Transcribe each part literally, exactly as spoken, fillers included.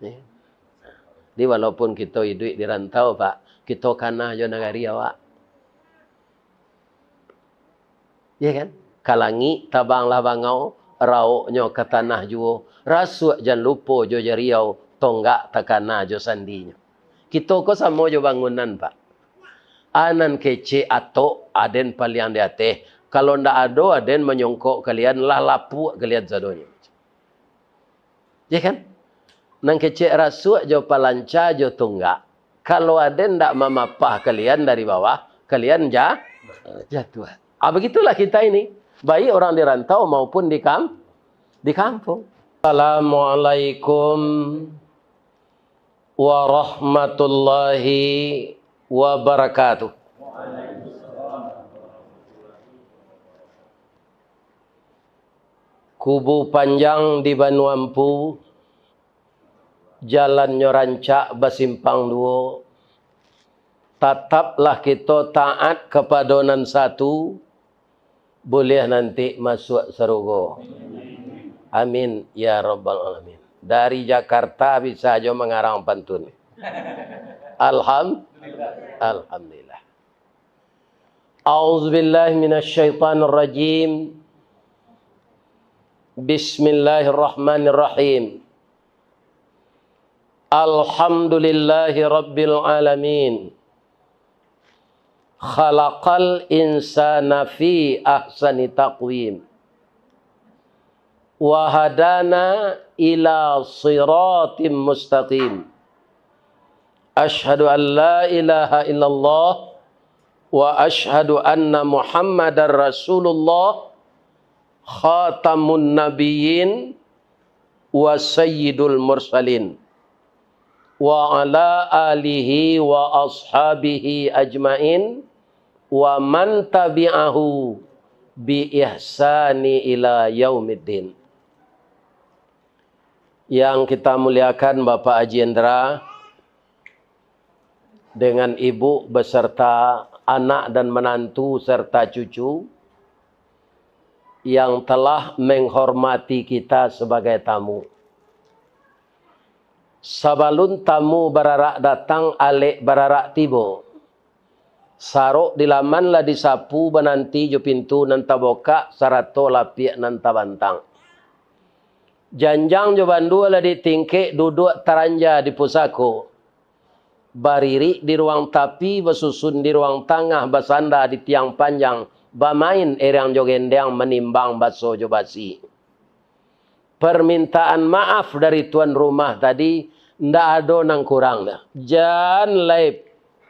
Ya. Jadi, walaupun kito iduik di rantau, Pak, kito kanah jo nagari awak. Ya kan? Ka langik tabanglah bangau, rauknyo ka tanah juo, rasuak jan lupo jo jariau, tonggak takana jo sandinyo. Kito ko samo jo bangunan, Pak. A nan kecek atok, aden paliang di ateh. Kalau ndak ado aden manyongkok kalian, lah lapuak kalian sadonyo. Ya kan? Nan kecek rasuak jo palanca jo tunggak. Kalau aden ndak mamapah kalian dari bawah, kalian ja-, jatuah. Ah, begitulah kita ini. Baik orang di rantau maupun di kam-, di kampung. Assalamualaikum warahmatullahi wabarakatuh. Kubu panjang di Banua Ampu, jalannyo rancak basimpang duo. Tataplah kito taat kapado nan satu, buliah nanti masuak sarugo. Amin, ya rabbal alamin. Dari Jakarta bisa jo mangarang pantun. Alham-, Alhamdulillah. A'udzubillahi minasyaitonirrajim. Bismillahirrahmanirrahim. Alhamdulillahi rabbil alamin. Khalaqal insana fi ahsani taqwim. Wa hadana ila siratim mustaqim. Asyhadu an la ilaha illallah wa asyhadu anna Muhammadar Rasulullah, khatamun nabiyyin wa sayyidul mursalin, wa ala alihi wa ashabihi ajmain, wa man tabi'ahu bi ihsani ila yaumiddin. Yang kita muliakan Bapak Haji Indra, dengan ibu beserta anak dan menantu serta cucu yang telah menghormati kita sebagai tamu. Sabalun tamu bararak datang, alek bararak tibo. Sarok di laman lah disapu, bananti jo pintu nan tabokak, sarato lapiak nan tabantang. Janjang jo bandua lah ditingkek, duduak taranja di pusako. Baririk di ruang tapi, basusun di ruang tangah, basanda di tiang panjang, bamain erang jo gendang, manimbang baso jo basi. Permintaan maaf dari tuan rumah tadi, ndak ado nan kurang doh. Jan lai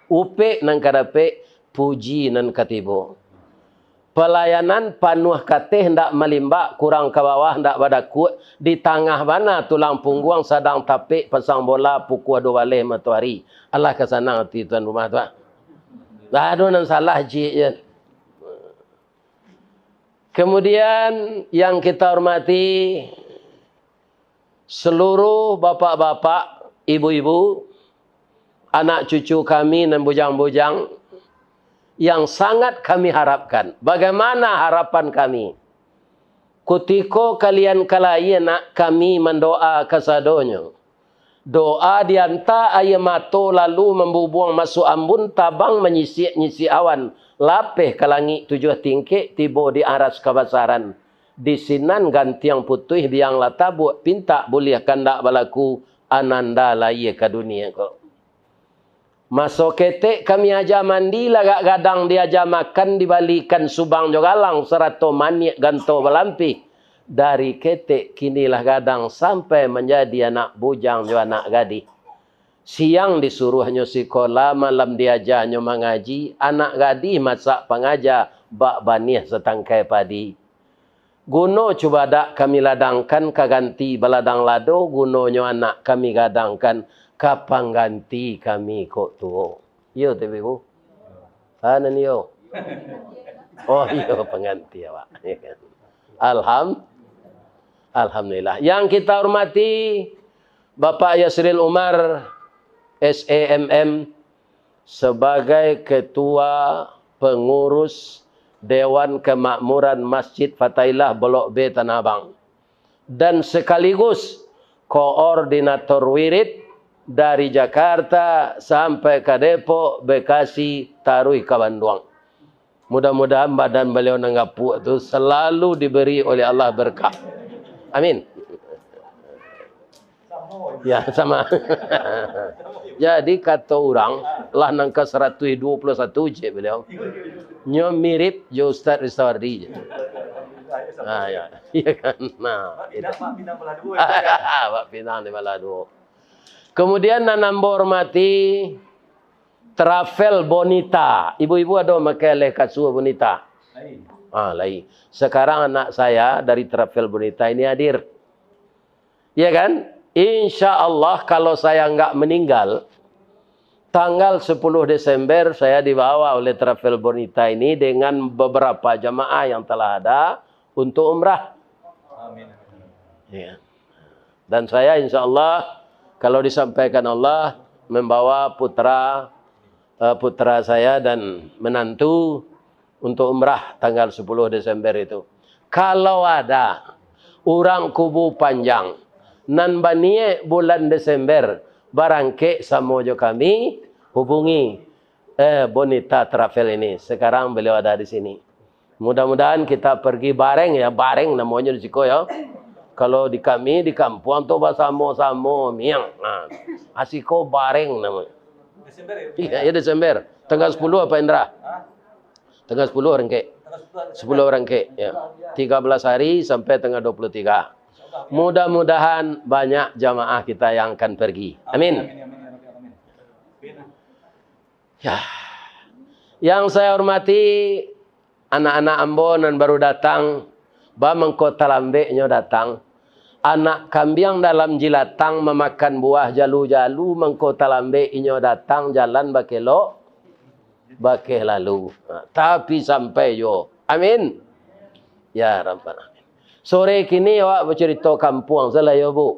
upek nan ka dapek, puji nan ka tibo. Palayanan panuah kateh ndak malimbak, kurang ka bawah ndak badakuak, di tangah bana tulang pungguang, sadang tapek pasang bola, pukua duo baleh matoari. Alah ka sanang ati tuan rumah tu, ah. Ndak ado nan salah, jik je. Kemudian yang kita hormati, seluruh bapak-bapak, ibu-ibu, anak cucu kami nan bujang-bujang, yang sangat kami harapkan. Bagaimana harapan kami? Kutiko kalian ka lahia nak, kami mandoa kasadonyo. Doa dianta aia mato lalu mambubuang masuak ambun, tabang manyisiak-nyisiak awan, lapeh ka langik tujuah tingkek, tibo di aras kabasaran. Di sinan gantiang putuih biang lah tabuak, pintak buliah kandak balaku, ananda lahia ka dunia ko. Maso ketek kami aja mandi, lagak gadang diaja makan, dibalikan subang jo galang, sarato maniak ganto balampih. Dari ketek kini lah gadang, sampai manjadi anak bujang jo anak gadih. Siang disuruahnyo sikola, malam diajanyo mangaji, anak gadih masak pangaja, bak baniah satangkai padi. Guno cubadak kami ladangkan, ka ganti baladang lado, gunonyo anak kami gadangkan, ka pangganti kami kok tuo. Iyo, tapi Bu? Ha, nan iyo? Oh, iyo, pangganti awak. Alham-, Alhamdulillah. Yang kita hormati, Bapak Yasril Umar, S E M M, sebagai Ketua Pengurus Dewan Kemakmuran Masjid Fatahillah Blok B Tanah Abang, dan sekaligus koordinator wirid dari Jakarta sampai ka Depok, Bekasi, taruih ka Banduang. Mudah-mudahan badan baliau nan gapuak tu selalu diberi oleh Allah berkah. Amin. Ya, sama. Jadi, kato urang, lah nan ka saratuih duo puluah satu cek baliau. Nyo mirip jo Ustaz Ristawardi je. Ah, ya. Iya kan? Nah, itu. Pak Pinang di Baladuo. Kemudian, nan ambo hormati, Travel Bonita. Ibu-ibu ado makai aleh kasua Bonita? Lain. Ah, lain. Sekarang anak saya dari Travel Bonita ini hadir. Ya kan? Insya Allah, kalau saya nggak meninggal, tanggal sepuluh Desember saya dibawa oleh Travel Bonita ini dengan beberapa jamaah yang telah ada untuk umrah. Amin. Ya. Dan saya, insya Allah, kalau disampaikan Allah, membawa putra, eh, putra saya dan menantu untuk umrah tanggal sepuluh Desember itu. Kalau ada urang Kubu Panjang nan baniaik bulan Desember barangkek samo jo kami, hubungi, eh, Bonita Travel ini. Sekarang beliau ada di sini. Mudah-mudahan kita pergi bareng, ya, bareng namonyo di siko, ya. Kalau di kami, di kampuang tu basamo-samo, miang. Nah, asiko bareng namonyo. Desember, ya? Iya, ya, Desember. Tanggal sepuluh apa, Indra? Hah? Tanggal sepuluh barangkek. Tanggal sepuluh. Sepuluh barangkek, ya. Tiga belas hari sampai tanggal dua puluh tiga. Mudah-mudahan banyak jamaah kita yang akan pergi. Amin. Amin, amin, amin, amin. Ya. Yang saya hormati, anak-anak ambo nan baru datang, ba mangko talambeknyo datang. Anak kambiang dalam jilatang mamakan buah jalu-jalu, mangko talambek inyo datang, jalan bakelok, bakeh lalu. Ha, tapi sampai juo. Amin. Ya Rabbal Alamin. Sore kini awak bacurito kampuang, salah yo, Bu?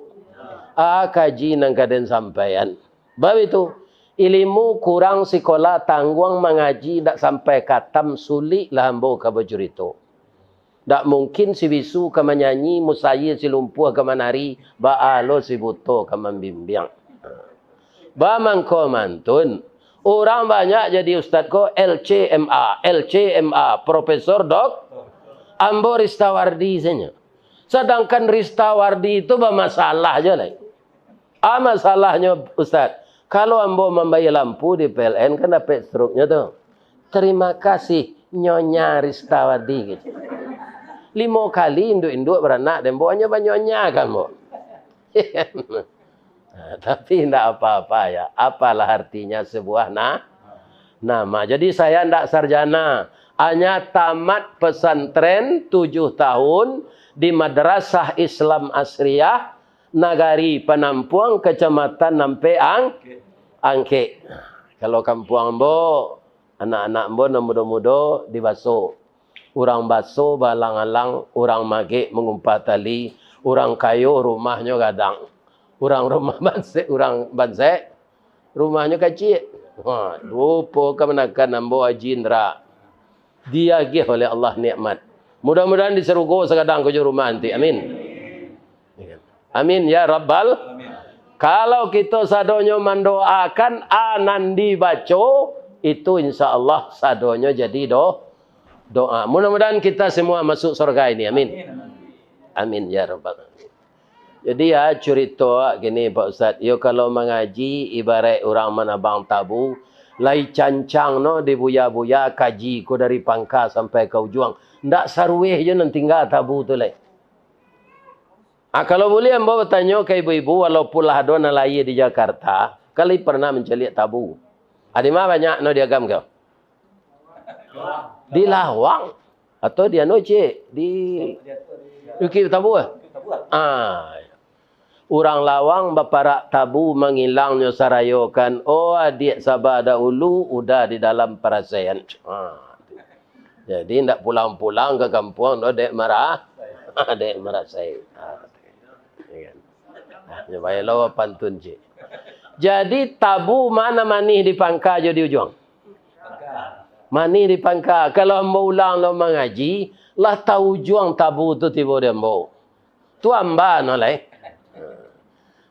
Ah, kaji nan ka den sampaian. Bab itu, ilimu kurang sikola, tangguang mangaji, dak sampai katam, sulik lah ambo ka bacurito. Dak mungkin si bisu ka manyanyi, mustahil si lumpuah ka manari, baa lo si buto ka mambimbiang. Ba mangko mantun, urang banyak jadi ustad ko L C M A, L C M A, profesor dok, ambo Ristawardi sajo. Sadangkan Ristawardi tu bamasalah jo lai. Ah, masalahnyo, Ustaz, kalau ambo mambayia lampu di P L N kan dapek struknyo tu. Terima kasih, Nyonya Ristawardi, gitu. Limo kali induak-induak baranak dek ambo, hanyo banyonya kan, ambo. Nah, tapi ndak apa-apa ya. Apalah artinya sebuah na-, nama. Jadi saya ndak sarjana, hanya tamat pesantren tujuh tahun di Madrasah Islam Asriyah, Nagari Panampuang, Kacamatan Ampek Ang-, Angkek. Kalau kampuang ambo, anak-anak ambo nan mudo-mudo di Baso. Urang Baso baalang-alang, urang Magek mangumpah tali, urang kayo rumahnyo gadang. Urang rumah bansek, urang bansek, rumahnyo kaciak. Ha, rupo kamanakan ambo Haji Indra. Diagiah oleh Allah nikmat. Mudah-mudahan di sarugo sagadang ko jo rumah nanti. Amin. Amin ya Rabbal. Kalau kito sadonyo mandoakan, a nan dibaco, itu insya Allah sadonyo jadi do-, doa. Mudah-mudahan kita semua masuk surga ini. Amin. Amin ya Rabbal Alamin. Jadi ya, curito gini, Pak Ustaz. Yo, kalau mangaji, ibarat urang manabang tabu, lai cancang no dibuya-buya kaji ko dari pangka sampai ka ujuang. Ndak saruweh jo nan tingga tabu tu lai. Ah, kalau buliah ambo batanyo ka ibu-ibu, walaupun lah ado nan lahia di Jakarta, kali pernah mancaliak tabu. Ah, di ma banyak no diagam ko? Di Lawang. Atau di anu, Cik? Di Bukik Tabu, eh? Ah. Urang Lawang baparak tabu mangilangnyo sarayo kan, oh adiak saba dahulu, udah di dalam parasaian. Ah. Jadi, ndak pulang-pulang ka kampuang doh, dek mara-, dek marasai. Ah. Iya kan? Nah, nyo bae lo pantun, Cik. Jadi, tabu ma nan manih di pangka jo di ujuang? Manih di pangka. Kalau ambo ulang lo mangaji, lah taujuang tabu tu tibo di ambo. Tu amba no lai.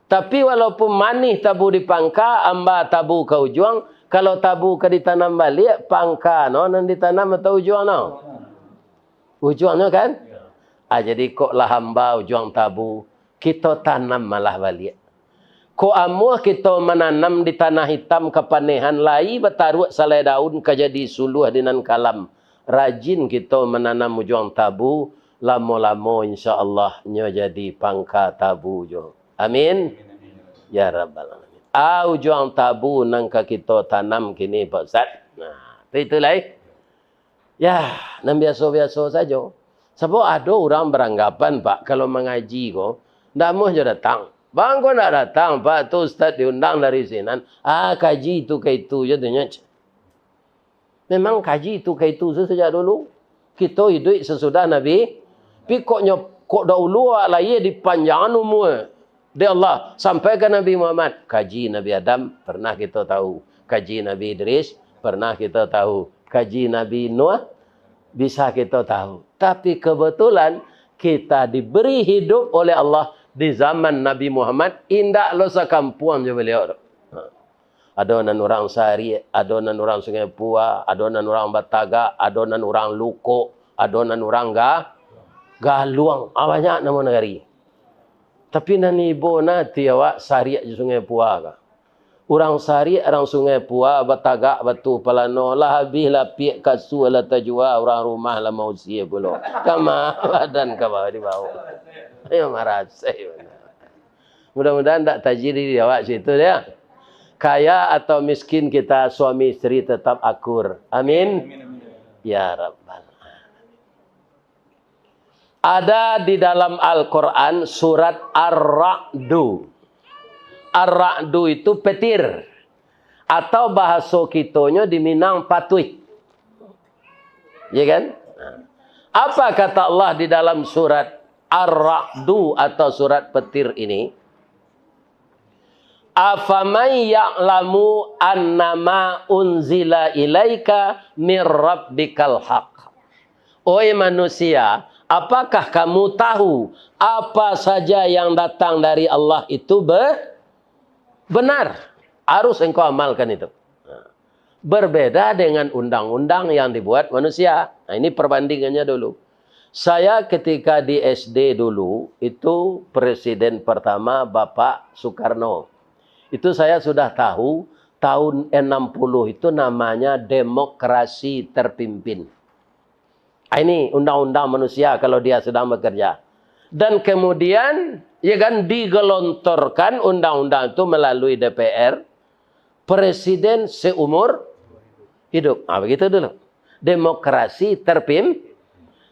Tapi walaupun manih tabu di pangka, amba tabu ka ujuang, kalau tabu ka ditanam baliak, pangka no nan ditanam atau ujuang no? Ujuangnyo kan? Ah, jadi kok lah amba ujuang tabu, kito tanam malah baliak. Kok amuah kito mananam di tanah itam kapanehan, lai bataruak salai daun ka jadi suluah di nan kalam. Rajin kito mananam ujuang tabu, lamo-lamo insya Allah nyo jadi pangka tabu jo. Amin. Ya Rabbal Alamin. Ah, ujuang tabu nan ka kito tanam kini, Pak Ustaz. Nah, tu itu lai. Ya, nan biaso-biaso sajo. Sabab ado urang baranggapan, Pak, kalau mangaji ko, ndak amuah jo datang. Bang ko ndak datang, Pak, tu ustaz diundang dari sinan. Ah, kaji tu ka itu je tu nyo. Memang kaji tu ka itu se sajak dulu. Kito iduik sasudah Nabi. Pi kok nyo, kok dahulu awak lahia dipanjangan umua dek Allah sampai ka Nabi Muhammad. Kaji Nabi Adam pernah kito tahu. Kaji Nabi Idris pernah kito tahu. Kaji Nabi Nuh bisa kito tahu. Tapi kebetulan kita diberi hidup oleh Allah di zaman Nabi Muhammad, indak lo sakampuang jo baliau tu. Ha. Ado nan urang Sariak, ado nan urang Sungai Pua, ado nan urang Batagak, ado nan urang Lukok, ado nan urang Ga-, Galuang. Ah, banyak namo nagari. Tapi nan ibo na ati awak Sariak jo Sungai Pua ka. Urang Sariak, urang Sungai Pua, Batagak, Batu Palano, lah abih lapiak kasua lah tajua, urang rumah lah mausia pulo. Kama badan ka bawah dibawa. Ayo marasai bana. Mudah-mudahan ndak tajadi di awak situ, ya. Kaya atau miskin kita, suami isteri tetap akur. Amin. Ya Rabbal Alamin. Ada di dalam Al-Quran surat Ar-Ra'du. Ar-Ra'du itu petir. Atau bahaso kitonyo di Minang, patuih. Ya kan? Apa kata Allah di dalam surat Ar-Ra'du atau surat petir ini? "Afaman ya'lamu annama unzila ilaika mir rabbikal haq." Oi manusia, apakah kamu tahu apa saja yang datang dari Allah itu be-, benar? Harus engkau amalkan itu. Berbeda dengan undang-undang yang dibuat manusia. Nah, ini perbandingannya dulu. Saya ketika di S D dulu, itu presiden pertama Bapak Soekarno. Itu saya sudah tahu, tahun enam puluh itu namanya demokrasi terpimpin. Ah, ini undang-undang manusia kalau dia sedang bekerja. Dan kemudian, ya kan, digelontorkan undang-undang itu melalui D P R, presiden seumur hidup. Ah, begitu dulu. Demokrasi terpim-,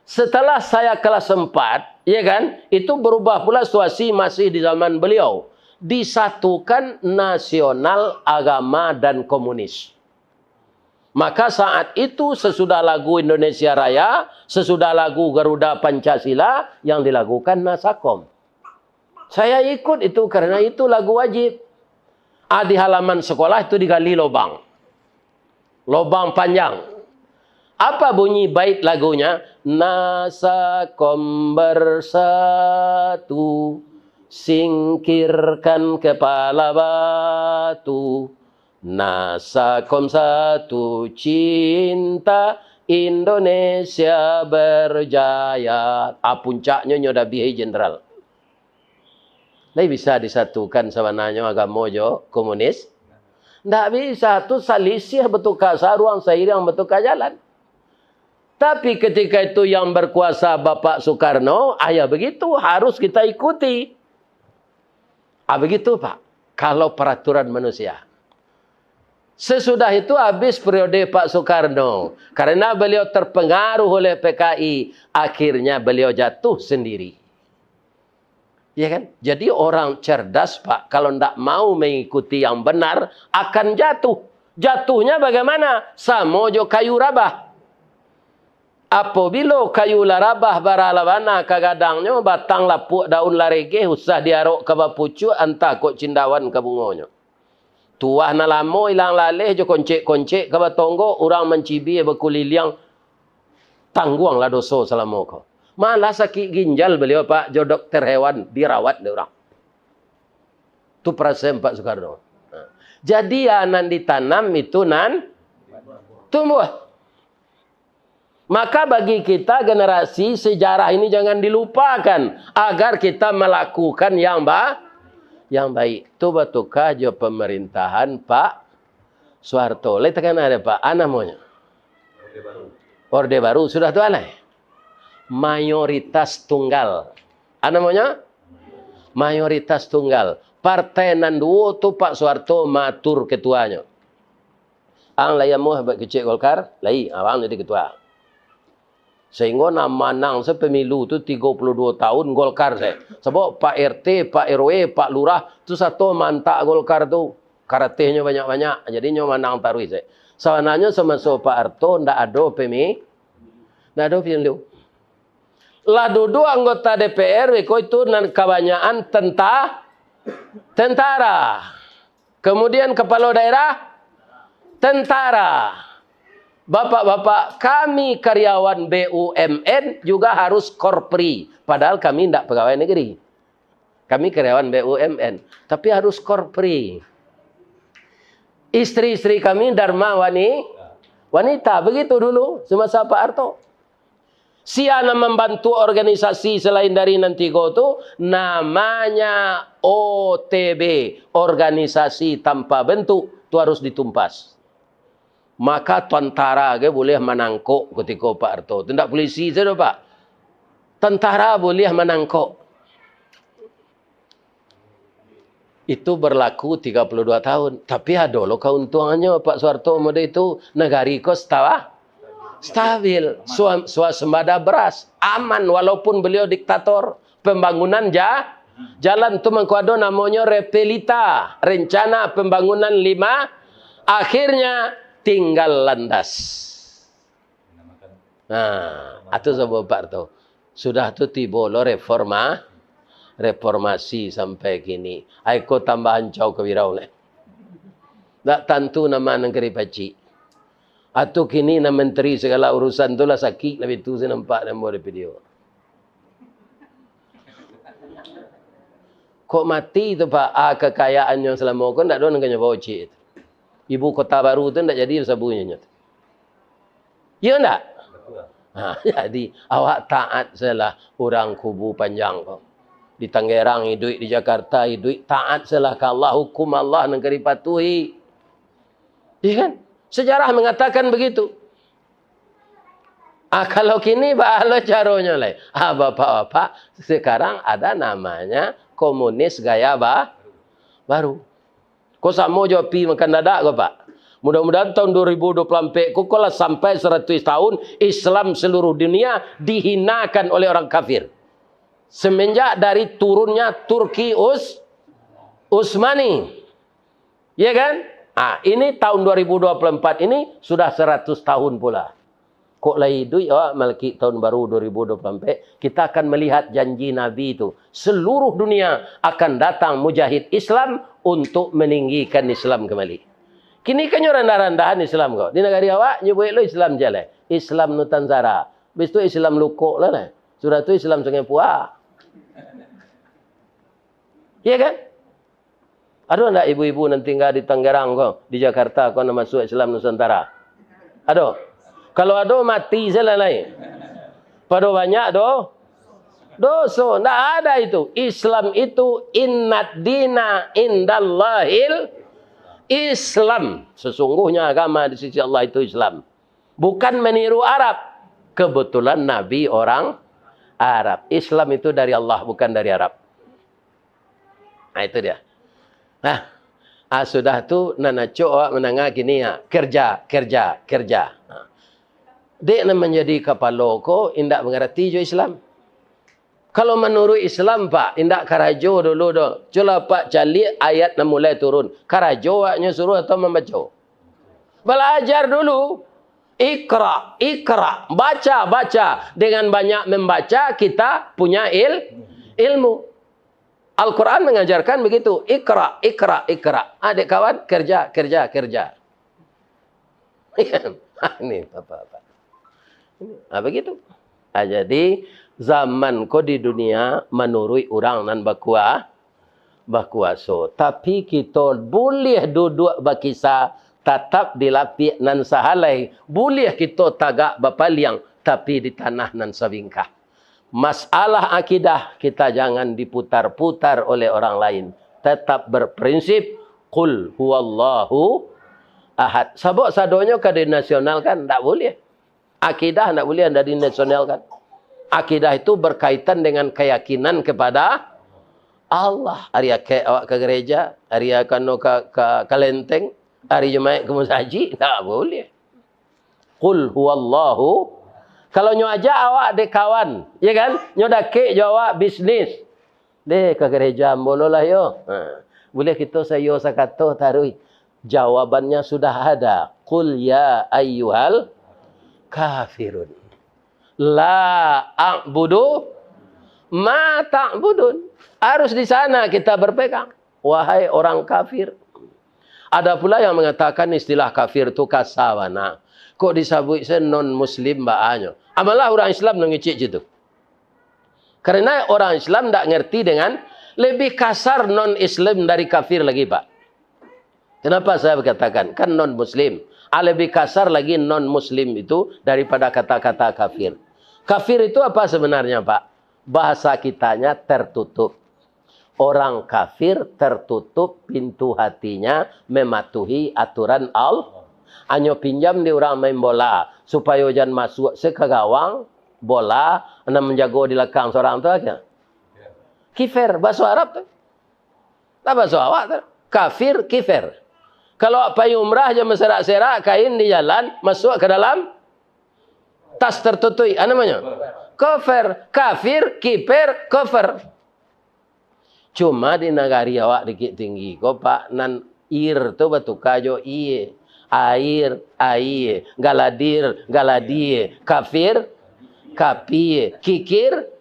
setelah saya kelas empat, ya kan, itu berubah pula situasi masih di zaman beliau. Disatukan nasional, agama, dan komunis. Maka saat itu sesudah lagu Indonesia Raya, sesudah lagu Garuda Pancasila, yang dilagukan Nasakom. Saya ikut itu karena itu lagu wajib. Ah, di halaman sekolah itu digali lobang. Lobang panjang. Apa bunyi bait lagunya? "Nasakom bersatu, singkirkan kepala batu. Nasakom satu, cinta Indonesia berjaya." Ah, puncaknyo nyo dabih, eh, jenderal. Lai bisa disatukan sabananyo agamo jo komunis? Ndak bisa, tu salisiah batuka saruang, sairiang batuka jalan. Tapi ketika itu yang berkuasa Bapak Soekarno, ah, ya begitu, harus kita ikuti. Ah, begitu, Pak, kalau peraturan manusia. Sesudah itu habis periode Pak Soekarno. Karena beliau terpengaruh oleh P K I, akhirnya beliau jatuh sendiri. Ya kan? Jadi orang cerdas, Pak, kalau ndak mau mengikuti yang benar, akan jatuh. Jatuhnya bagaimana? Samo jo kayu rabah. Apabilo kayu lah rabah, bara lah bana ka gadangnyo, batang lapuak, daun lah regeh, usah diarok ka bapucuak, antah kok cindawan ka bungonyo. Tuah nan lamo ilang laleh jo koncek-koncek ka batonggok, urang mancibia bakuliliang, tangguanglah doso salamo ko. Malah sakik ginjal baliau, Pak, jo dokter hewan dirawat dek urang. Tu perasaan Pak Soekarno. Nah, jadi, ya, nan ditanam itu nan tumbuh. Maka bagi kita generasi sejarah ini jangan dilupakan agar kita melakukan yang ba-, yang baik. Tu batuka jo pemerintahan Pak Soeharto. Lai takana dek Pak, a namonyo? Orde Baru. Sudah tu alai. Mayoritas tunggal. A namonyo? Mayoritas tunggal. Partai nan duo tu Pak Soeharto maatur ketuanyo. Ang lai amuah buek kecek Golkar, lai, awang jadi ketua. Sahinggo nan manang se pemilu tu tigo puluah duo tahun Golkar se. Sabab Pak R T, Pak R W, Pak Lurah tu sato maantak Golkar tu. Karatihnyo banyak-banyak, jadi nyo manang taruih se. Sabananyo samaso Pak Harto ndak ado pemi-, ndak ado pemilu. Lah duduak anggota D P R, beko itu nan kabanyakan tenta-, tentara. Kemudian kepala daerah, tentara. Bapak-bapak, kami karyawan B U M N juga harus korpri, padahal kami ndak pegawai negeri. Kami karyawan B U M N, tapi harus korpri. Istri-istri kami dharma wani-, wanita, begitu dulu semasa Pak Harto. Sia nan mambantu organisasi selain dari nan tigo tu, namanya O T B, organisasi tanpa bentuk, tu harus ditumpas. Maka tantara ge buliah manangkok kutiko Pak Harto tu. Ndak pulisi sajo, Pak. Tantara buliah manangkok. Itu berlaku tiga puluh dua tahun. Tapi ado lo kauntuangannyo, Pak Soeharto mode itu. Nagari ko stawa-, stabil. Sua-, swasembada beras. Aman walaupun beliau diktator. Pembangunan ja-, jalan tu mangko ado namonyo repelita. Rencana pembangunan lima, akhirnya tinggal landas. Nah, atu sabuah Pak tu. Sudah tu tibo lo reforma-, reformasi sampai kini. Ai ko tambah ancau ka Wirau leh. Ndak tantu nama nan ka dipacik. Atu kini nan menteri segala urusan tu lah sakik lah bitu, saya nampak dalam video. Kok mati tu, Pak? Ah, kekayaannyo salamo ko ndak ado nan ka nyo bao ciek tu. Ibu kota baru tu ndak jadi sabunyo nyo tu. Iyo ndak? Ha, jadi, awak taat sajolah urang Kubu Panjang ko. Di Tangerang iduik, di Jakarta iduik, taat sajolah ka Allah, hukum Allah nan ka dipatuhi. Iya kan? Sejarah mengatakan begitu. Ah, kalau kini, baa lo caronyo lai? Ah, bapak-bapak, sekarang ada namanya komunis gaya ba-, baru. Ko samo jo api makan dadak ko, Pak. Mudah-mudahan tahun dua ribu dua puluh ampek ko, ko lah sampai seratus tahun Islam seluruh dunia dihinakan oleh orang kafir. Semenjak dari turunnya Turki Us-, Utsmani. Ya kan? Ah, ini tahun dua ribu dua puluh empat ini sudah seratus tahun pula. Kok lai iduik awak malakik tahun baru dua ribu dua puluh ampek, kita akan melihat janji Nabi itu. Seluruh dunia akan datang mujahid Islam untuk meninggikan Islam kembali. Kini kan nyo randah-randahan Islam ko. Di nagari awak, nyo buek lo Islam jaleh. Islam Nusantara. Habis tu Islam Lukok lah, lah. Sudah tu Islam Sungai Pua. Iya kan? Ado ndak ibu-ibu nan tingga di Tangerang ko, di Jakarta ko, nan masuak Islam Nusantara? Ado? Kalau ado, mati sajolah lai. Pado banyak do-, doso. Ndak ada itu. Islam itu, innad dina indallahil Islam. Sesungguhnya agama di sisi Allah itu Islam. Bukan meniru Arab. Kebetulan Nabi orang Arab. Islam itu dari Allah, bukan dari Arab. Nah, itu dia. Nah, ah, sudah tu, nan acok awak mandanga kini, ya, kerja, kerja, kerja. Nah. Dek nan manjadi kapalo ko indak mangarati jo Islam. Kalau manuruik Islam, Pak, indak karajo dulu doh. Cubolah, Pak, caliak ayat nan mulai turun. Karajo awaknyo suruah atau mambaco? Balajar dulu. Iqra, iqra, baca, baca. Dengan banyak membaca, kita punya il-, ilmu. Al-Quran mengajarkan begitu. Iqra, iqra, iqra. Ah, dek kawan, kerja, kerja, kerja. Ini apa-apa. Ah, begitu. Ah, jadi, zaman ko di dunia manuruik urang nan bakua-, bakuaso, tapi kito buliah duduak bakisa, tatap di lapiak nan sahalai, buliah kito tagak bapaliang, tapi di tanah nan sabingkah. Masalah akidah kita jangan diputar-putar oleh orang lain. Tetap berprinsip, "Qul huwallahu ahad." Sabab sadonyo ka dinasionalkan, ndak buliah. Akidah ndak buliah dari nasional kan. Akidah itu berkaitan dengan keyakinan kepada Allah. Ari akek awak ka gereja, ari kano ka, ka, ka lenteng, ari Jumaik ka musajik, ndak buliah. Qul huwallahu. Kalau nyo ajak awak dek kawan, ya kan? Nyo dakek jo awak bisnis. Deh, ka gereja ambo lo lah yo. Ha. Buliah kito saiyo sakato taruih. Jawabannya sudah ada. Qul ya ayyuhal kafirun. La a'budu ma ta'budun. Harus di sana kita berpegang. Wahai orang kafir. Ada pula yang mengatakan istilah kafir tu kasa bana. Kok disabuik se non muslim baanyo. Amalah orang Islam nan ngecek je tu. Karena orang Islam ndak ngerti dengan lebih kasar non-Islam dari kafir lagi, Pak. Kenapa saya katakan? Kan non-Muslim. Ah, lebih kasar lagi non-Muslim itu daripada kata-kata kafir. Kafir itu apa sebenarnya, Pak? Bahasa kitanya tertutup. Orang kafir tertutup pintu hatinya mematuhi aturan Allah. Anyo pinjam di urang main bola, supayo jan masuak se ka gawang, bola, nan manjago di lakang sorang tu aja. Kifer, bahaso Arab tu. Lah bahaso awak tu. Kafir, kifer. Kalau awak pai umrah jan maserak-serak kain di jalan, masuak ka dalam tas tertutuik, ah, namonyo? Kofer, kafir, kiper, kofer. Cuma di nagari awak Bukittinggi ko, Pak, nan ir tu batuka jo ie. Air, aie. Galadir, galadie. Kafir, kapie. Kikir,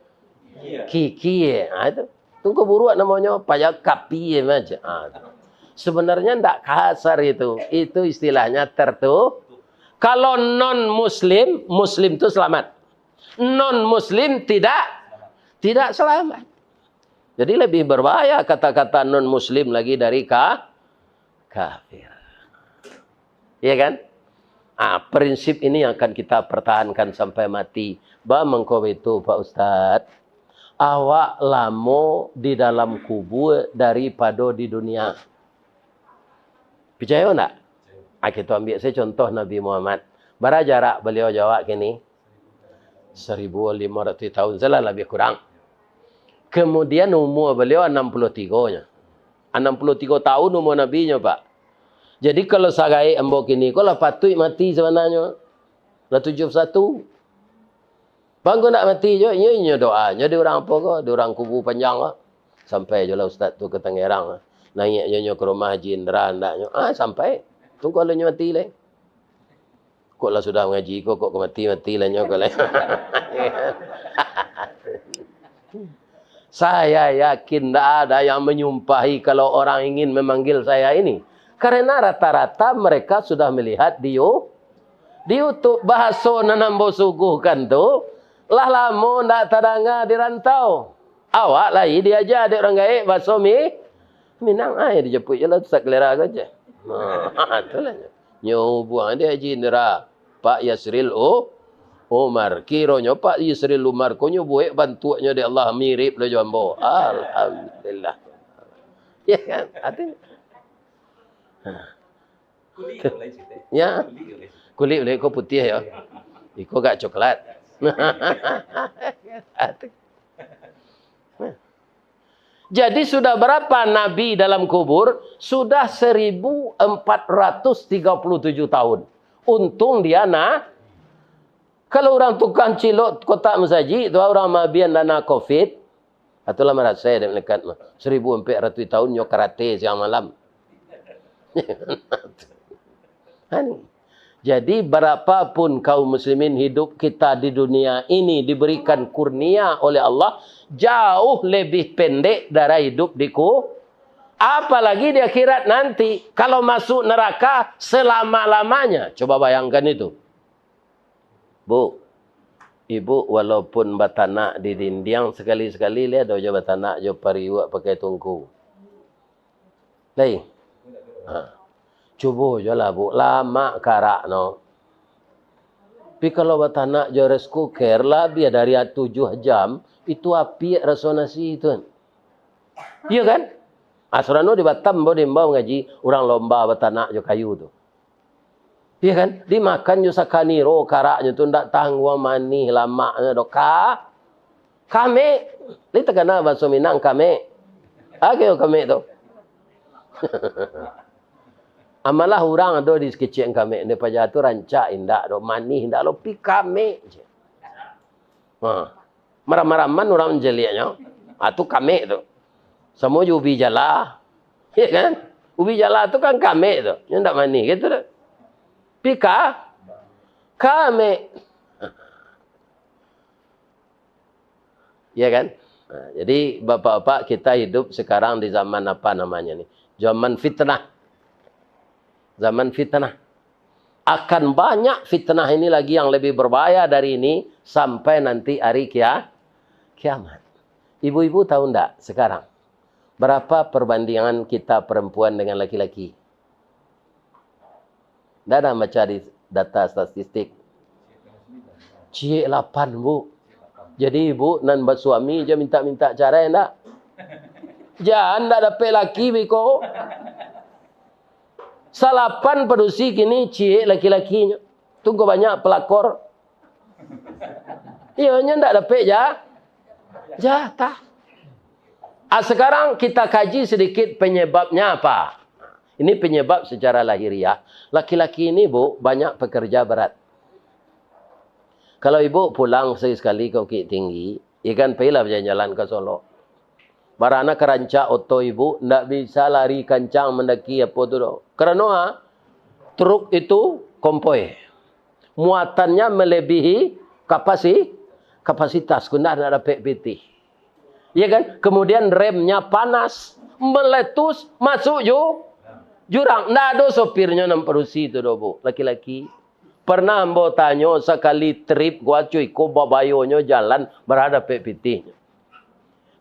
kikie. Ha, itu. Tungku buruak namonyo, payah kapie macam. Ha, itu. Sebenarnya ndak kasar itu. Itu istilahnya tertu-, kalau non-muslim, muslim tu selamat. Non-muslim tidak, tidak selamat. Jadi lebih berbahaya kata-kata non-muslim lagi dari ka-, kafir. Iya kan? Ah, prinsip ini yang akan kita pertahankan sampai mati. Ba mangko itu, Pak Ustaz, awak lamo di dalam kubur daripado di dunia. Picayo ndak? Ah, kita ambil saja contoh Nabi Muhammad. Bara jarak beliau jo awak kini? Seribu lima ratus tahun salah lebih kurang. Kemudian umur beliau enam puluh tiga nyo. Enam puluh tiga tahun umur Nabi nyo, Pak. Jadi kalau sagaik ambo kini ko lah patuik mati sebenarnyo. Lah tujuh puluh satu. Bangko nak mati jo, inyo, inyo doa nyo di urang apo ko, di urang kubu panjang ko. Sampai jo lah ustaz tu ka Tangerang. Naiak jo nyo ka rumah Haji Indra, ndak nyo. Ah, sampai. Tunggu lah nyo mati lai. Kok lah sudah mangaji ko, kok ka mati, mati lah nyo ko lai. Saya yakin ndak ada yang menyumpahi kalau orang ingin memanggil saya ini. Karena rata-rata mereka sudah melihat di You-, di YouTube. Bahaso nan ambo suguhkan tu, lah lamo ndak tadanga di rantau. Awak lai diaja dek urang gaek bahaso Mi-, Minang, ai dijapuik je lah tu sakalera ko je. Ha, itulah nyo. Nyo buang dek Haji Indra, Pak Yasril U-, Umar. Kironyo Pak Yasril Umar ko nyo buek bantuaknyo dek Allah mirip lah jo ambo. Alhamdulillah. Ya kan? Artinya, ha. Kulik ko lain sikit. Ya. Kulik ko lain sikit. Kulik, kulik ko putiah ya. Iko agak coklat. Jadi sudah berapa Nabi dalam kubur? Sudah seribu empat ratus tiga puluh tujuh tahun. Untung dia nah. Kalau urang tukang cilok kotak masajik tu, urang maabian dana covid, itulah marasai dek malaikat mah. Seribu ampek ratuih tahun nyo karate siang malam. Ha, ni. Jadi, berapapun kaum muslimin hidup kita di dunia ini diberikan kurnia oleh Allah, jauh lebih pendek dari hidup di ku-, apalagi di akhirat nanti. Kalau masuk neraka selama-lamanya, coba bayangkan itu. Bu, ibu walaupun batanak di dindiang, sakali-sakali lai ado jo batanak jo pariuak pakai tungku. Lai. Ha. Cubo jo lah, Bu. Lamak karak no. Tapi kalau batanak jo rice cooker, labiah dari tujuh jam, itu apiak raso nasi tu kan. Iyo kan? Asrano di Batam, bo, di Imbau ngaji, urang lomba batanak jo kayu tu. Iyo kan? Dimakan jo sakaniro karaknyo tu, ndak tangguang manih lamaknyo doh. Ka-, kamek. Lai takana bahaso Minang kamek. Apo kamek tu? Amalah urang ado di sakecek kamek, di paja tu rancak indak doh, manih indak lo, pi kamek je. Ha. Maram-maraman urang mancaliaknyo. Ha, tu kamek tu. Samo jo ubi jala. Iyo kan? Ubi jala tu kan kamek tu. Nyo ndak manih gitu tu. Pi ka-, kamek. Iya kan? Nah, jadi, bapak-bapak, kita hidup sekarang di zaman apa namanya ni? Zaman fitnah. Zaman fitnah. Akan banyak fitnah ini lagi yang lebih berbahaya dari ini sampai nanti hari kia-, kiamat. Ibu-ibu tahu ndak sekarang berapa perbandingan kita perempuan dengan laki-laki? Ndak ada baca di data statistik. Ciek lapan, Bu. Jadi, ibu nan basuami je minta-minta carai, ndak? Jan ndak dapek laki beko. Salapan padusi kini ciek laki-lakinyo. Tunggu banyak pelakor. Iyo, nyo ndak dapek ja-, jatah. Ah, sekarang kita kaji sedikit penyebabnya apa. Ini penyebab secara lahiriah. Laki-laki ini, Bu, banyak pekerja berat. Kalau ibu pulang sekali-sekali ke Bukittinggi, ya kan, pailah bajalan-jalan ke Solok. Barana ka rancak oto ibu, ndak bisa lari kancang mandaki apo tu doh. Karano, ha, truk itu konvoi. Muatannya melebihi kapasi-, kapasitas, kok ndak dapek pitih. Ya kan? Kemudian remnya panas, meletus, masuk ju-, jurang. Ndak ado sopirnyo nan padusi tu doh, Bu, laki-laki. Pernah ambo tanyo sakali trip, guaco iko babayonyo jalan, bara dapek pitihnyo.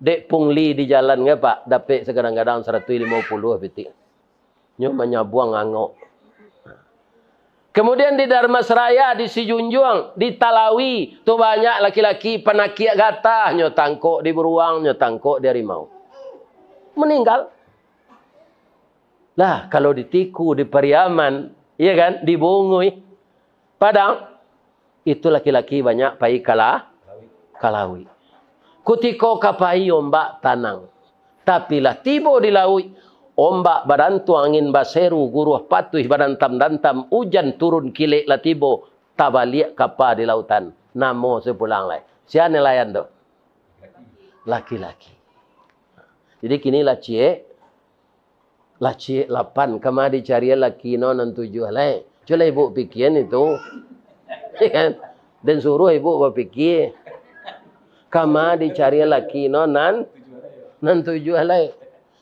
Dek pungli di jalan kan, Pak, dapek sakadang-kadang saratuih limo puluah pitih. Nyo manyabuang angok. Kemudian di Dharmasraya, di Sijunjuang, di Talawi, tu banyak laki-laki panakiak gatah, nyo tangkok di buruang, nyo tangkok di harimau. Meninggal. Lah, kalau di Tiku, di Pariaman, iya kan, di Bunguih, Padang, itu laki-laki banyak pai ka la-, ka lauik. Kutiko ka pai ombak tanang, tapi lah tibo di lauik, ombak badantuang, angin baseru, guruah patuih badantam-dantam, ujan turun kilek lah tibo, tabaliak kapa di lautan. Namo sapulang lai. Sia nelayan tu? Laki-laki. Jadi kini lah ciek, lah ciek lapan, kama dicarian laki no nan tujuah lai. Cubolah ibu pikian itu. Ya kan? Den suruah ibu bapikia. Kama dicarian laki no nan, nan tujuah lai.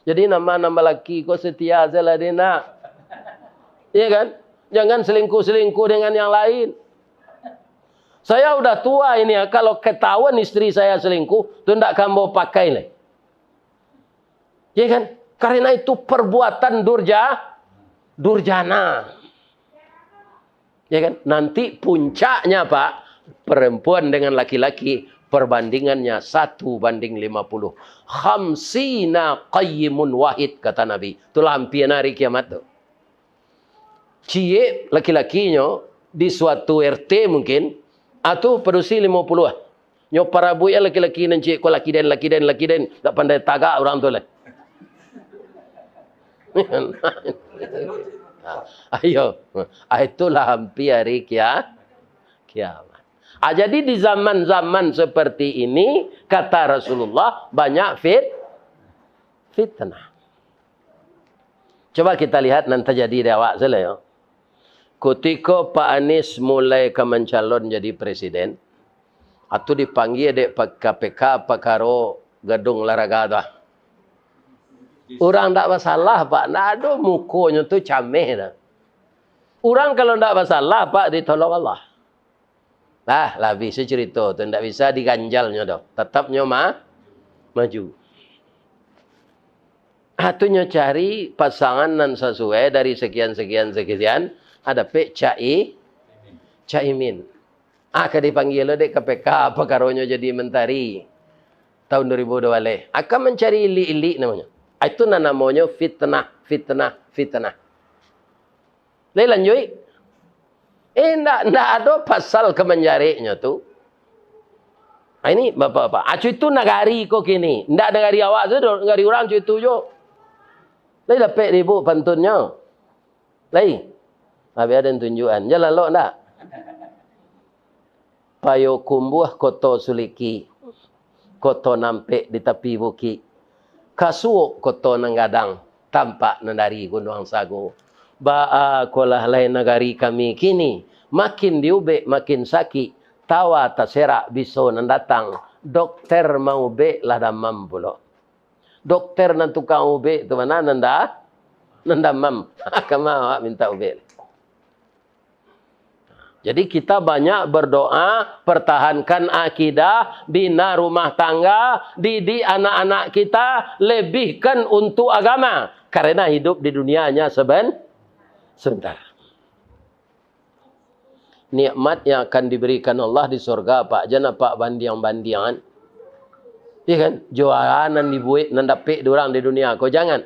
Jadi nama-nama laki ko setia sajolah, dek nak. Ya kan? Jangan selingkuh-selingkuh dengan yang lain. Saya udah tua ini ya, kalau ketahuan istri saya selingkuh, tu ndak ka ambo pakai lai. Ya kan? Karena itu perbuatan durja-, durjana. Ya kan? Nanti puncaknya, Pak, perempuan dengan laki-laki, perbandingannya satu banding lima puluh. Khamsina qayyimun wahid, kata Nabi. Itulah ampia hari kiamat tu. Ciek laki-lakinyo di suatu R T mungkin, ah, tu padusi limo puluah. Nyo parabuik laki-laki nan ciek ko, laki den, laki den, laki den. Ndak pandai tagak urang tu lai. Ayo. Ah, itulah ampia hari kia-, kiamat. Ah, jadi di zaman-zaman seperti ini, kata Rasulullah, banyak fit-, fitnah. Coba kita lihat nan tajadi di awak sajolah yo. Kutiko Pak Anies mulai ka mancalon jadi presiden, atau dipanggia dek K P K pakaro gadung olahraga tu ah. Urang ndak basalah, Pak, ndak ado, mukonyo tu cameh dah. Urang kalau ndak basalah, Pak, ditolong Allah. Lah, lah abih se carito tu, ndak bisa diganjalnyo doh. Tatap nyo ma-, maju. Ah, tu nyo cari pasangan nan sasuai dari sekian, sekian, sekian, ah, dapek Cak I-, Cak Imin. Ah, ka dipanggil lo dek K P K, pakaronyo jadi mentari tahun dua ribu dua baleh. Akan mancari ilik-ilik namonyo. Ah, itu nan namonyo fitnah, fitnah, fitnah. Lai lanjuik. Eh, ndak, ndak ado pasal ka manjariknyo tu. Ah, ini, Bapak-bapak, acu itu nagari ko kini. Ndak nagari awak tu, nagari urang acu itu jo. Lai dapek di ibu pantunnyo. Lai. Habis ado tunjukan. Jan lalok ndak? Payokumbuah Koto Suliki, koto nampek di tapi bukik, kasuok koto nan gadang, tampak nan dari Gunuang Sago. Baa kolah lai nagari kami kini, makin diubek makin sakik, tawa taserak biso nan datang, dokter maubek lah damam pulo. Dokter nan tukang ubek tu ma nan da-, nan damam. Kama awak minta ubek. Jadi kita banyak berdoa, pertahankan akidah, bina rumah tangga, didik anak-anak kita, lebihkan untuk agama. Karena hidup di dunia hanya seben-, sebentar. Nikmat yang akan diberikan Allah di surga, Pak, jan apak bandiang-bandiangan. Iya kan? Jualan nan dibuat, nan dapek di urang di dunia ko, jangan.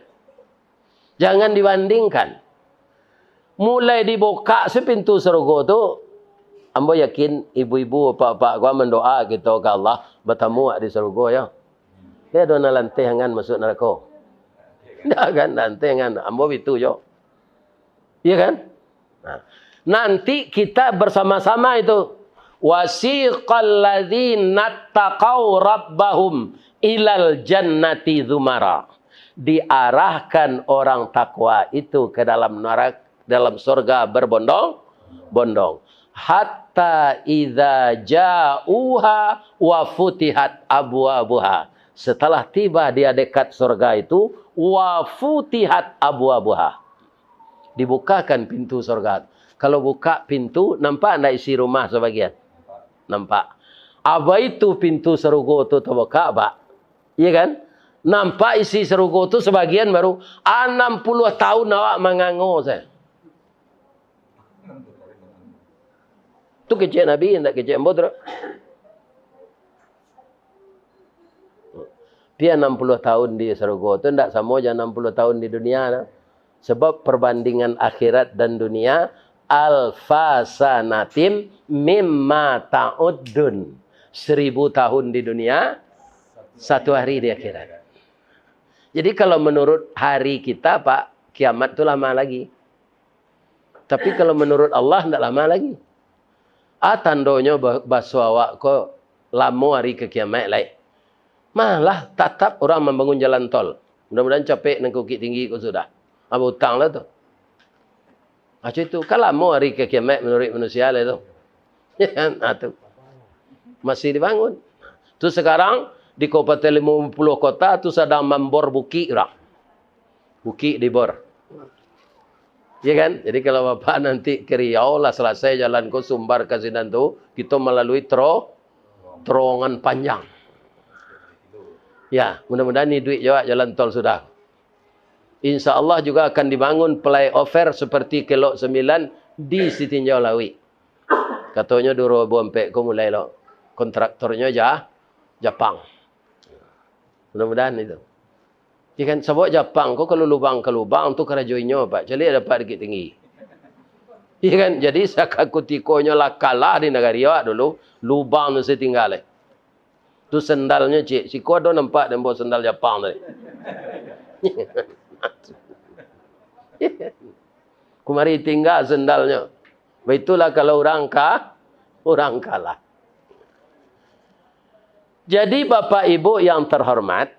Jangan dibandingkan. Mulai dibukak se pintu sarugo tu, ambo yakin ibu-ibu, apak-apak ko mandoa kito ka Allah, batamu awak di sarugo, yo. Lai ado nan lanteh angan masuak narako? Ndak kan, lanteh angan. Ambo bitu jo. Iya kan? Nah, nanti kita bersama-sama itu. Wasiqal ladzina taqau rabbahum ilal jannati zumara. Diarahkan orang takwa itu ke dalam narak-, dalam surga berbondong-bondong. Hatta idza ja'uha wa futihat abwabuha. Setelah tiba di dekat surga itu, wa futihat abwabuha. Dibukakan pintu surga. Kalau buka pintu, nampak ndak isi rumah sebagian? Nampak. Abaitu pintu sarugo tu tabukak, Pak. Iya kan? Nampak isi sarugo tu sebagian baru, anam puluah tahun awak mangango sajo. Tu kecek Nabi, ndak kecek ambo tu. Pi anam puluah tahun di sarugo tu ndak samo jo anam puluah tahun di dunia tu. Sebab perbandingan akhirat dan dunia, alfa sanatim mimma ta'uddun. Seribu tahun di dunia, satu hari di akhirat. Jadi kalau menurut hari kita, Pak, kiamat tu lama lagi. Tapi kalau menurut Allah, ndak lama lagi. Ah, tandonyo ba-, baso awak ko lamo hari ka kiamat lai. Malah tatap urang mambangun jalan tol. Mudah-mudahan capek nan ka Bukittinggi ko sudah. Ah, bautang lah tu. Macam itu, kan lamo hari ka kiamat menurut manusia lah tu. Ya kan? Ah, tu. Masih dibangun. Tu sekarang di Kabupaten Limo Puluah Kota tu sadang mambor bukik urang. Bukik dibor. Ya kan? Jadi kalau Bapak nanti ke Riau lah selesai jalan ko Sumbar ka sinan tu, kita melalui tero-, terowongan panjang. Ya, mudah-mudahan ni duit jawab jalan tol sudah. Insya Allah juga akan dibangun flyover seperti Kelok Sembilan di Sitinjau Lauik. Katonyo dua ribu ampek ko mulai lo. Kontraktornyo Ja-, Japang. Mudah-mudahan itu. Ya kan, sabab Japang ko kalau lubang ka lubang tu karajo inyo, Pak. Caliak dapat Bukittinggi. Ya kan, jadi sakutikonyo lah kalah di nagari awak dulu, lubang tu satingga lai. Tu sandalnyo, cik. Siko ado nampak den bawa sandal Japang tadi. Kumari tingga sandalnyo. Baitulah kalau urang ka-, urang kalah. Jadi, Bapak Ibu yang terhormat,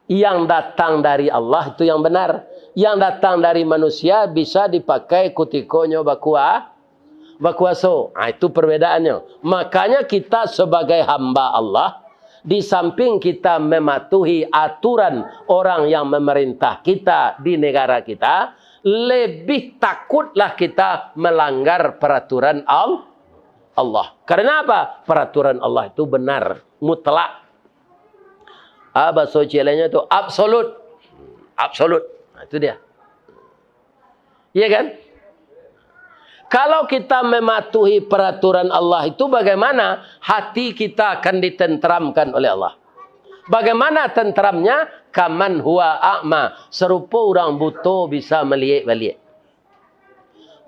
yang datang dari Allah itu yang benar. Yang datang dari manusia bisa dipakai kutikonyo bakua-, bakuaso. Ah, itu perbedaannya. Makanya kita sebagai hamba Allah, di samping kita mematuhi aturan orang yang memerintah kita di negara kita, lebih takutlah kita melanggar peraturan Al-, Allah. Karena apa? Peraturan Allah itu benar, mutlak. Ah, bahaso ciek lainnyo tu, absolut. Absolut. Nah, itu dia. Iya kan? Kalau kita mematuhi peraturan Allah itu, bagaimana hati kita akan ditenteramkan oleh Allah? Bagaimana tenteramnya? Kaman huwa a'ma, serupo urang buto bisa maliek baliak.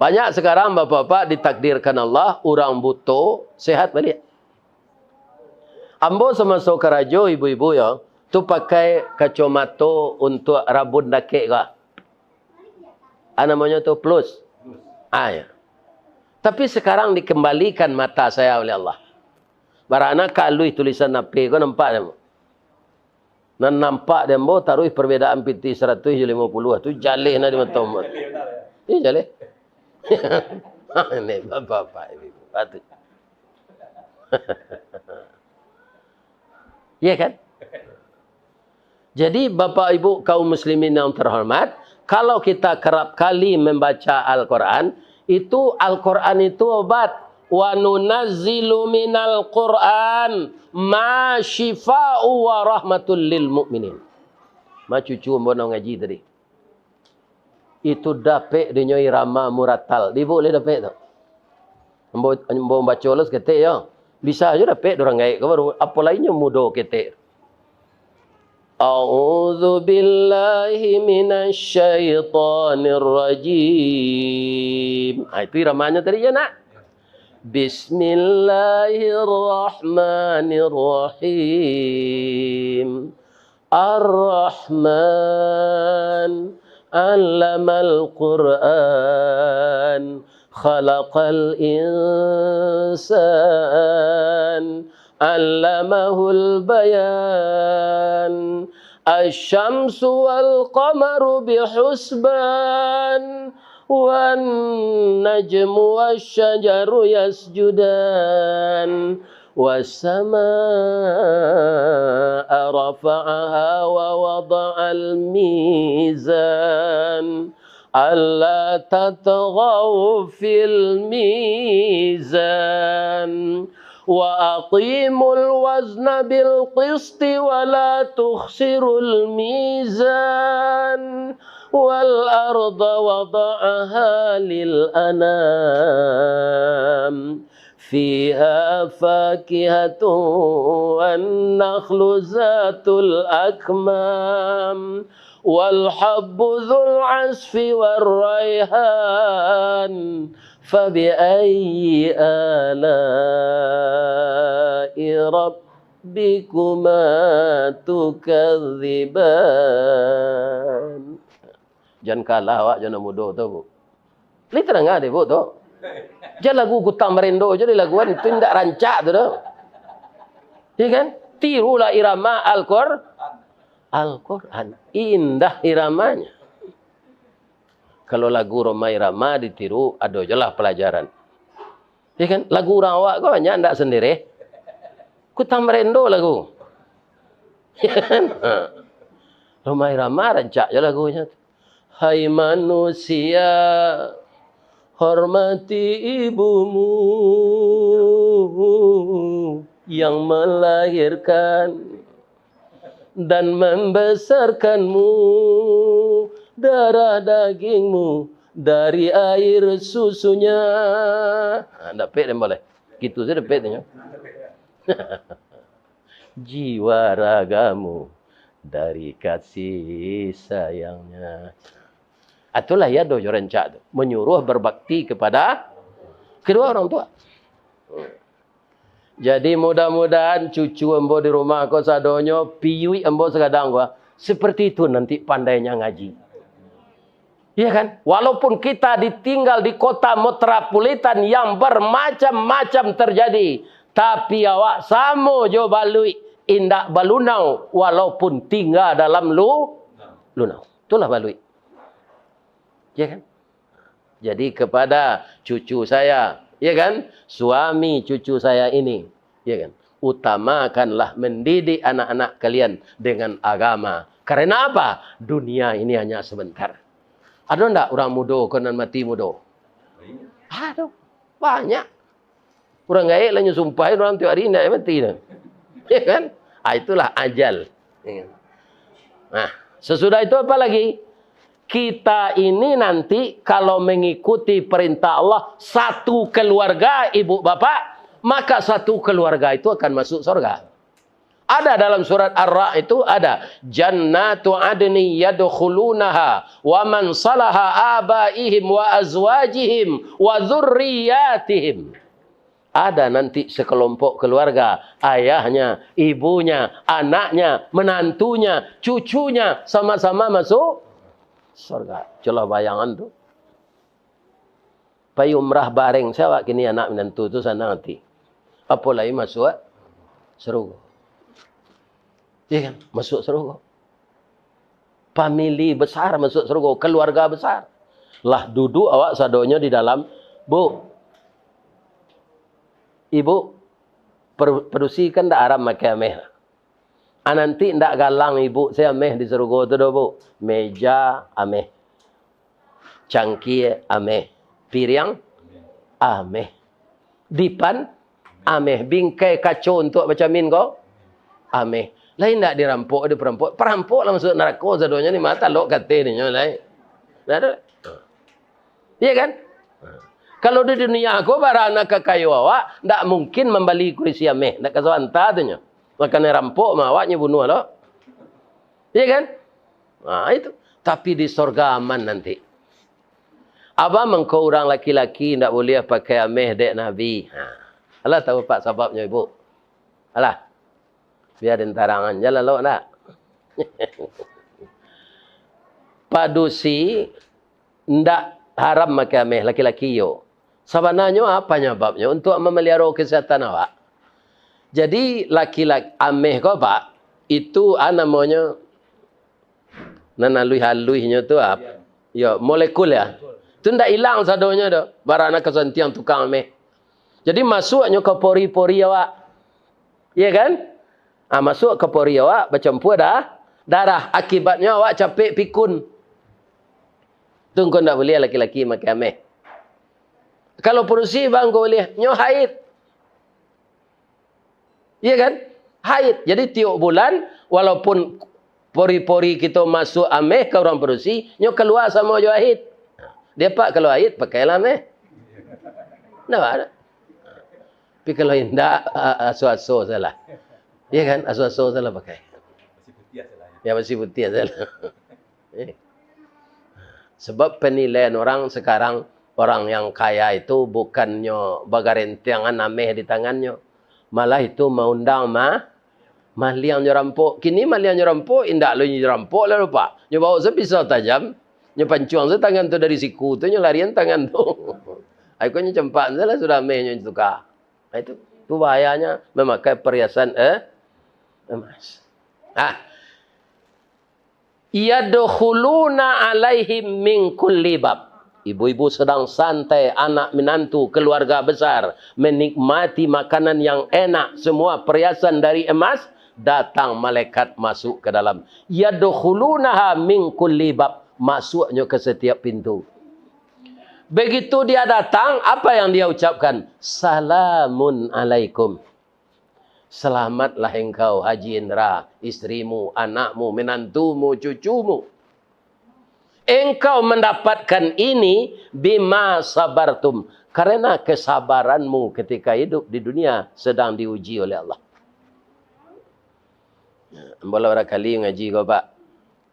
Banyak sekarang bapak-bapak ditakdirkan Allah, urang buto sehat baliak. Ambo samaso karajo, ibu-ibu yo, tu pakai kacomato untuak rabun dakek ko. Ah, namonyo tu plus. Ah, ya. Tapi sekarang dikembalikan mata saya oleh Allah. Barana ka aluih tulisan H P ko nampak dek ambo. Nan nampak dek ambo taruih perbedaan pitih saratuih jo limo puluah tu jaleh na di mato ambo. Iya, jaleh. Ini bapak-bapak, ibu-ibu. Patut. Iya kan? Jadi, Bapak Ibu kaum muslimin yang terhormat, kalau kita kerap kali membaca Al-Quran, itu Al-Quran itu obat. "Wa nunazzilu minal Quran ma syifa'u wa rahmatul lil mu'minin." Ma cucu ambo nan ngaji tadi. Itu dapek dinyo irama muratal. Di ibu lai dapek tu. Ambo, ambo baco lo saketek yo. Bisa ajo dapek dek urang gaek ko baru. Apo lai nyo mudo ketek. A'udzu billahi minasy syaithanir rajim. Ah, itu iramanyo tadi yo, nak. Bismillahirrahmanirrahim. Ar-Rahman, 'allamal Qur'an, khalaqal insan, 'allamahul bayan, asy-syamsu wal qamaru bihusban, wan najmu wasy-syajaru yasjudan, was-samaa'a rafa'aha wa wada'al mizan, alla tatghaw fil mizan, wa aqimul wazna bil qisti wa la tukhsirul mizan, wal arda wada'aha lil anam, fiha fakihatun wan nakhlu zatul akmam, wal habbu dzul 'asfi war raihan, fabi ayyi ala'i rabbikuma tukadziban. Jan kalah awak jo nan mudo tu, Bu. Lai tadanga dek Ibu tu. Jan lagu Kutang Barendo jo dilaguan, tu indak rancak tu doh. Iya kan? Tirulah irama Al-Qur-, Al-Quran. Indah iramanya. Kalau lagu Rhoma Irama ditiru, ado jolah palajaran. Iya kan? Lagu urang awak ko banyak ndak sendiri. Kutang Barendo lagu. Iya kan? Ha. Rhoma Irama rancak jo lagunyo. Hai manusia, hormati ibumu yang melahirkan dan membesarkanmu, darah dagingmu dari air susunya. Ha, dapek den boleh. Gitu saja dapek tu, ya. Jiwa ragamu dari kasih sayangnya. Itulah ya doh jo rancak tu. Menyuruh berbakti kepada kedua orang tua. Jadi, mudah-mudahan cucu ambo di rumah ko sadonyo, piyuik ambo sagadang ko, seperti itu nanti pandainya ngaji. Iya kan? Walaupun kita ditinggal di kota metropolitan yang bermacam-macam terjadi, tapi awak samo jo baluik, indak balunau, walaupun tinggal dalam lu-, lunau. Itulah baluik. Ya kan? Jadi kepada cucu saya, ya kan? Suami cucu saya ini, ya kan? Utamakanlah mendidik anak-anak kalian dengan agama. Karena apa? Dunia ini hanya sebentar. Ado ndak urang mudo ko nan mati mudo? Ado. Banyak. Urang gaek lah nyo sumpahin urang tiok ari indak mati doh. Ya kan? Ah, itulah ajal. Ya kan? Nah, Sesudah itu apa lagi? Kita ini nanti kalau mengikuti perintah Allah, satu keluarga, ibu bapak, maka satu keluarga itu akan masuk surga. Ada dalam surat Ar-Ra'd itu, ada, "Jannatu adni yadkhulunaha wa man salaha abaihim wa azwajihim wa dzurriyyatihim." Ada nanti sekelompok keluarga, ayahnya, ibunya, anaknya, menantunya, cucunya, sama-sama masuk surga. Cubolah bayangan tu. Pai umrah bareng se awak kini, anak minantu tu sanang ati. Apo lai masuak sarugo. Iya kan? Masuak sarugo. Famili besar masuak sarugo, keluarga besar. Lah duduak awak sadonyo di dalam, "Bu, Ibu, per-, padusi kan ndak haram makai ameh. Ah, nanti ndak galang ibu se ameh di sarugo tu doh, Bu. Meja ameh. Cangkie ameh. Piriang ameh. Dipan ameh. Bingkai kaco untuak bacamin ko ameh. Lai ndak dirampok, diperampok. Perampok lah masuak narako sadonyo ni, mata lok kate ninyo lai. Ndak ado. Iya kan? Kalau di dunia ko, bara anak kakayo awak, ndak mungkin mambali kurisi ameh, ndak ka sabanta tu nyo. Makan rampok mah awaknyo bunuah lo. Iya kan? Nah, itu. Tapi di sorga aman nanti. Abah mangko urang laki-laki ndak buliah pakai ameh dek Nabi. Ha. Alah tahu pak sababnyo, Ibu? Alah. Bia den tarangan ja lalok ndak? Padusi ndak haram makai ameh, laki-laki iyo. Sabananyo apa nyababnyo? Untuak mamaliharo kesehatan awak. Jadi, laki-laki, ameh ko, Pak, itu, a, namonyo, nan aluih-aluihnyo tu, a, yo, molekul, ya. Tu ndak ilang sadonyo doh, bara nan ka santiang tukang ameh. Jadi, masuaknyo ka pori-pori awak. Iya kan? Ah, masuak ka pori awak, bacampua da-, darah. Akibatnyo awak capek pikun. Tu ngko ndak buliah laki-laki makai ameh. Kalau padusi, bang, ngko buliah, nyo haid. Iya kan? Haid. Jadi, tiok bulan, walaupun pori-pori kito masuak ameh ka urang padusi, nyo kalua samo jo haid. Dia, Pak, kalau haid, pakailah ameh. Ndak ada. Tapi kalau indak, a-, aso-aso salah. Iya kan? Aso-aso salah pakai. Ya, masih putiah salah. Eh. Sebab penilaian orang sekarang, orang yang kaya itu bukannyo bagarentengan ameh di tangannyo. Malah itu maundang ma-, maliang nyo rampok. Kini maliang nyo rampok, indak lo nyo rampok lah, Pak. Nyo bawa se pisau tajam, nyo pancuang se tangan tu dari siku tu, nyo larian tangan tu. Ai ko nyo campak se lah sudah ameh nyo tuka. Nah, itu, itu bahayanya memakai perhiasan, eh, emas. Ah. "Yadkhuluna alaihim min kulli bab." Ibu-ibu sedang santai, anak minantu, keluarga besar, menikmati makanan yang enak, semua perhiasan dari emas, datang malaikat masuk ke dalam. "Yadkhulunaha min kulli bab." Masuknyo ke setiap pintu. Begitu dia datang, apa yang dia ucapkan? "Salamun alaikum." Selamatlah engkau, Haji Indra, istrimu, anakmu, menantumu, cucumu. Engkau mendapatkan ini bima sabartum, karena kesabaranmu ketika hidup di dunia sedang diuji oleh Allah. Ambo lah barangkali ngaji ko, Pak.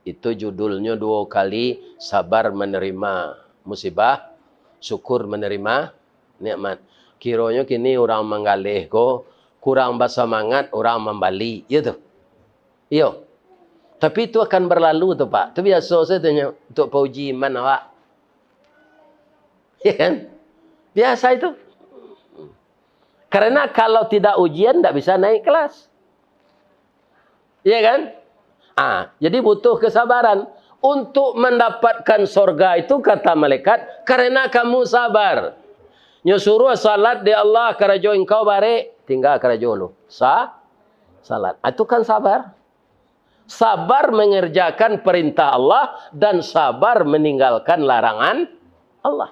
Itu judulnyo duo kali sabar menerima musibah, syukur menerima nikmat. Kironyo kini urang manggaleh ko kurang basamangat urang mambali, iyo tu? Iyo. Tapi itu akan berlalu tu, Pak. Tu biaso sajo tu nyo, untuk pauji iman awak. Iya kan? Biasa itu. Karena kalau tidak ujian, ndak bisa naik kelas. Iya kan? Ah, jadi butuh kesabaran. Untuk mendapatkan sorga itu, kata malaikat, "Karena kamu sabar." Nyo suruah salat di Allah, karajo engkau barek, tinggal karajo lu. Sa-, salat. Ah, itu kan sabar. Sabar mengerjakan perintah Allah dan sabar meninggalkan larangan Allah.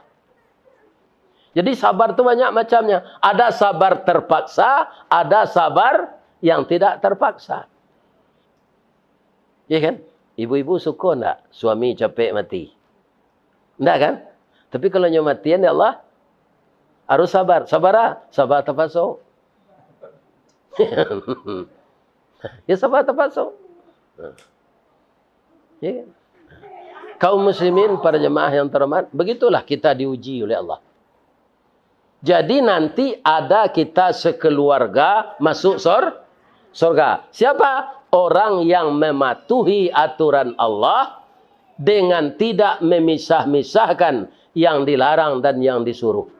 Jadi, sabar tu banyak macamnya. Ada sabar terpaksa, ada sabar yang tidak terpaksa. Iya kan? Ibu-ibu suko ndak suami capek mati? Ndak kan? Tapi kalau nyo matian, ya Allah, harus sabar. Sabar ah, sabar tapaso. Ya, sabar tapaso. Ya kan? Kaum muslimin, para jemaah yang terhormat, begitulah kita diuji oleh Allah. Jadi nanti ada kita sekeluarga masuk sor-, sorga. Siapa? Orang yang mematuhi aturan Allah dengan tidak memisah-misahkan yang dilarang dan yang disuruh.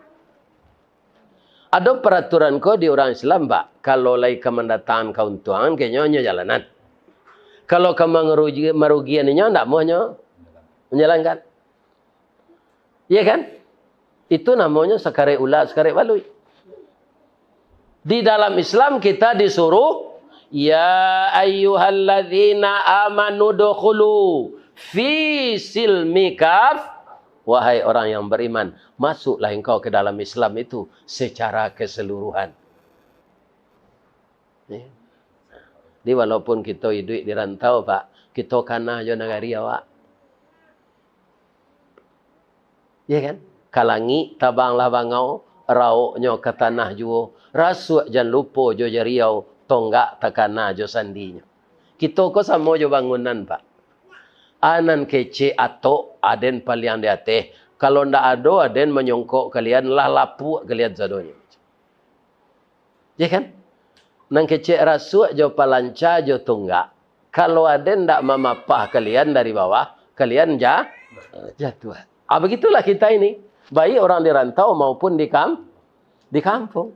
Ado peraturan ko di urang Islam, Pak, kalau lai ka mandatangan kauntuangan, kayaknyo nyo jalanan. Kalau ka mangarugi-, marugian inyo, ndak amuah nyo manjalankan. Iya kan? Itu namonyo sakarek ulak, sakarek baluik. Di dalam Islam kita disuruh, "Ya ayyuhalladzina amanu dukhulu fi silmi kaf." Wahai orang yang beriman, masuklah engkau ke dalam Islam itu secara keseluruhan. Ya. Jadi, walaupun kito iduik di rantau, Pak, kito kanah jo nagari awak. Ya kan? Ka langik tabanglah bangau, rauknyo ka tanah juo, rasuak jan lupo jo jariau, tonggak takana jo sandinyo. Kito ko samo jo bangunan, Pak. A nan kecek atok, aden paliang di ateh. Kalau ndak ado aden manyongkok kalian, lah lapuak kalian sadonyo. Ya kan? Nan kecek rasuak jo palanca jo tunggak. Kalau aden ndak mamapah kalian dari bawah, kalian ja-, jatuah. Ah, begitulah kita ini, baik orang di rantau maupun di kam-, di kampung.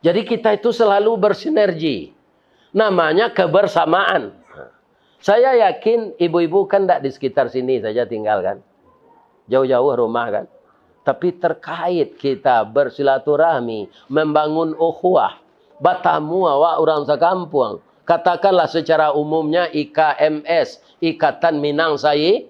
Jadi kita itu selalu bersinergi. Namanya kebersamaan. Saya yakin ibu-ibu kan ndak di sekitar sini saja tinggal kan? Jauh-jauh rumah kan? Tapi terkait kita bersilaturahmi, membangun ukhuwah, batamu awak urang sakampuang. Katakanlah secara umumnya I K M S, Ikatan Minang Sahi-,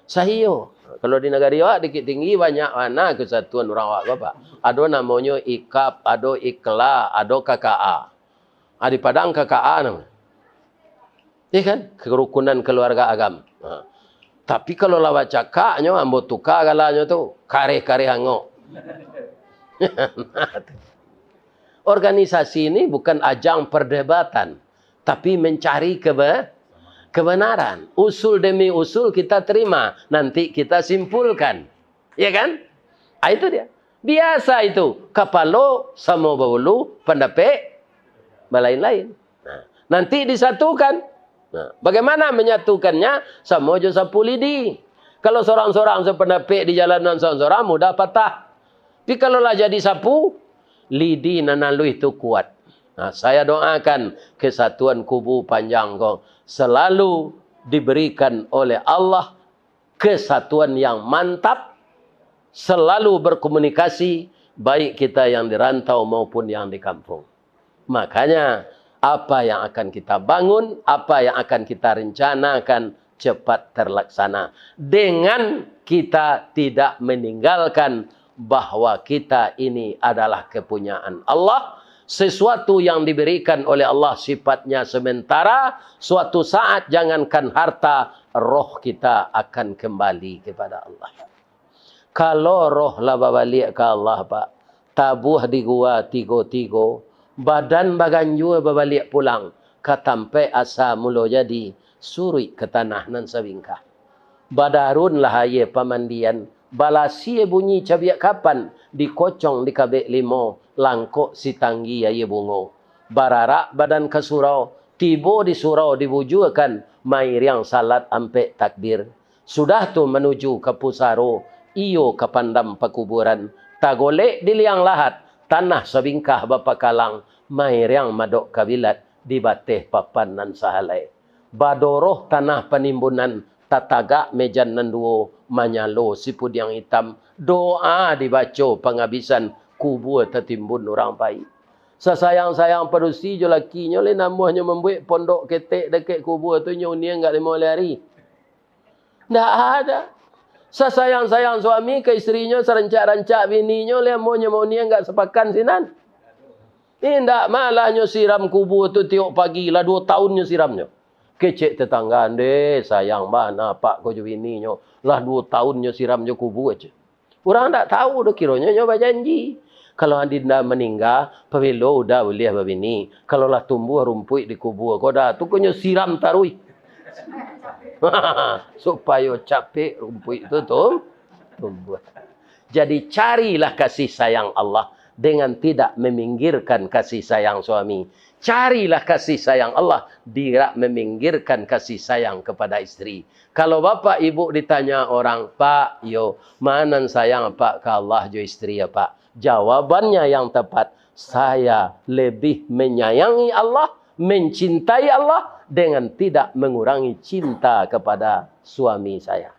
Sahio. Kalau di nagari awak Bukittinggi banyak bana kesatuan urang awak ko, Pak. Ado namonyo I K A P, ado I K L A, ado K K A. Ah, di Padang K K A namo. Iya kan? Kerukunan Keluarga Agam. Ha. Tapi kalau lah bacakaknyo, ambo tuka galanyo tu, Kareh-kareh Angok. Organisasi ini bukan ajang perdebatan, tapi mencari kebe-, kebenaran. Usul demi usul kita terima, nanti kita simpulkan. Ya kan? Ah, itu dia. Biasa itu, kapalo samo baulu, pandapek balain-lain. Nah, nanti disatukan. Nah, bagaimana menyatukannya? Samo jo sapu lidi. Kalau sorang-sorang sapandapek di jalanan sorang-sorang, mudah patah. Tapi kalau lah jadi sapu, lidi nan aluih tu kuat. Nah, saya doakan kesatuan kubu panjang ko selalu diberikan oleh Allah kesatuan yang mantap, selalu berkomunikasi, baik kita yang di rantau maupun yang di kampung. Makanya, apa yang akan kita bangun, apa yang akan kita rencanakan, cepat terlaksana. Dengan kita tidak meninggalkan bahwa kita ini adalah kepunyaan Allah, sesuatu yang diberikan oleh Allah sifatnya sementara, suatu saat jangankan harta, roh kita akan kembali kepada Allah. Kalau roh lah babaliak ka Allah, Pak, tabuah di gua tigo-tigo, badan baganjua babaliak pulang ka tampaik asa mulo jadi, suruik ka tanah nan sabingkah. Badarunlah aia pamandian, balasia bunyi cabiak kapan, dikocong di kabek limo, langkok sitanggi aia bungo. Bararak badan ka surau, tibo di surau dibujuakan, mairiang salat ampek takbir. Sudah tu manuju ka pusaro, iyo ka pandam pakuburan. Tagolek di liang lahat, tanah sabingkah bapakalang, mairiang madok kabilat di bateh papan nan sahalai. Badoroh tanah panimbunan, tatagak mejan nan duo, manyalo sipudiang itam, doa dibaco pangabisan, kubua tatimbun urang pai. Sasayang-sayang padusi jo lakinyo, lai namuahnyo mambuek pondok ketek dakek kubua tu, nyo uniang gak limo ari. Ndak ada. Sasayang-sayang suami ka istrinyo, sarancak-rancak bininyo, lai amuahnyo mauniang gak sapakan sinan. Indak, malah nyo siram kubua tu tiok pagi, lah duo taun nyo siramnyo. Kecek tetangga, "Ndeh, sayang bana apak ko jo bininyo. Lah duo taun nyo siram jo kubua," cek. Urang ndak tahu doh, kironyo nyo bajanji. Kalau Adinda maningga, pabilo Uda buliah babini? Kalau lah tumbuah rumpuik di kubua ko, Da, tu ko nyo siram taruih. Supayo capek rumpuik tu tum-, tumbuah. Jadi, carilah kasih sayang Allah dengan tidak meminggirkan kasih sayang suami. Carilah kasih sayang Allah, tidak meminggirkan kasih sayang kepada isteri. Kalau bapak ibu ditanya orang, "Pak, yo, ma nan sayang apak ka Allah jo isteri apak?" Jawabannya yang tepat, "Saya lebih menyayangi Allah, mencintai Allah, dengan tidak mengurangi cinta kepada suami saya."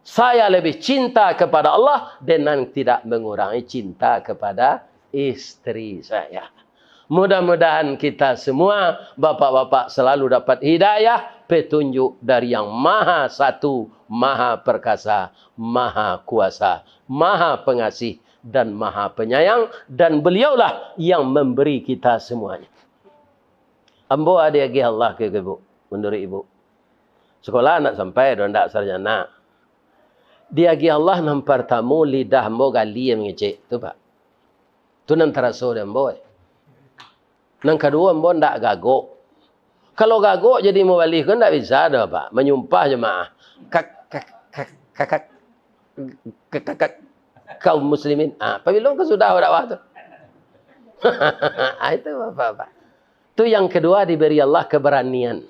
Saya lebih cinta kepada Allah dengan tidak mengurangi cinta kepada isteri saya. Mudah-mudahan kita semua, bapak-bapak, selalu dapat hidayah, petunjuk dari Yang Maha Satu, Maha Perkasa, Maha Kuasa, Maha Pengasih, dan Maha Penyayang, dan Beliaulah yang memberi kita semuanya. Ambo diagiah Allah ka ibu, menurut ibu. Sekolah ndak sampai doh, ndak sarjana. Diagiah Allah nan partamo lidah ambo gali mangecek, tu, Pak. Tu nan taraso di ambo, eh. Nan kaduo, ambo ndak gagok. Kalau gagok jadi mubalih ko ndak bisa doh, Pak. Manyumpah jamaah. Kak, kak, kak, kakak, kakak, kaum muslimin. Ah, pabilo ka sudah dakwah tu? Ah, itu Bapak-bapak. Tu yang kedua, diberi Allah keberanian.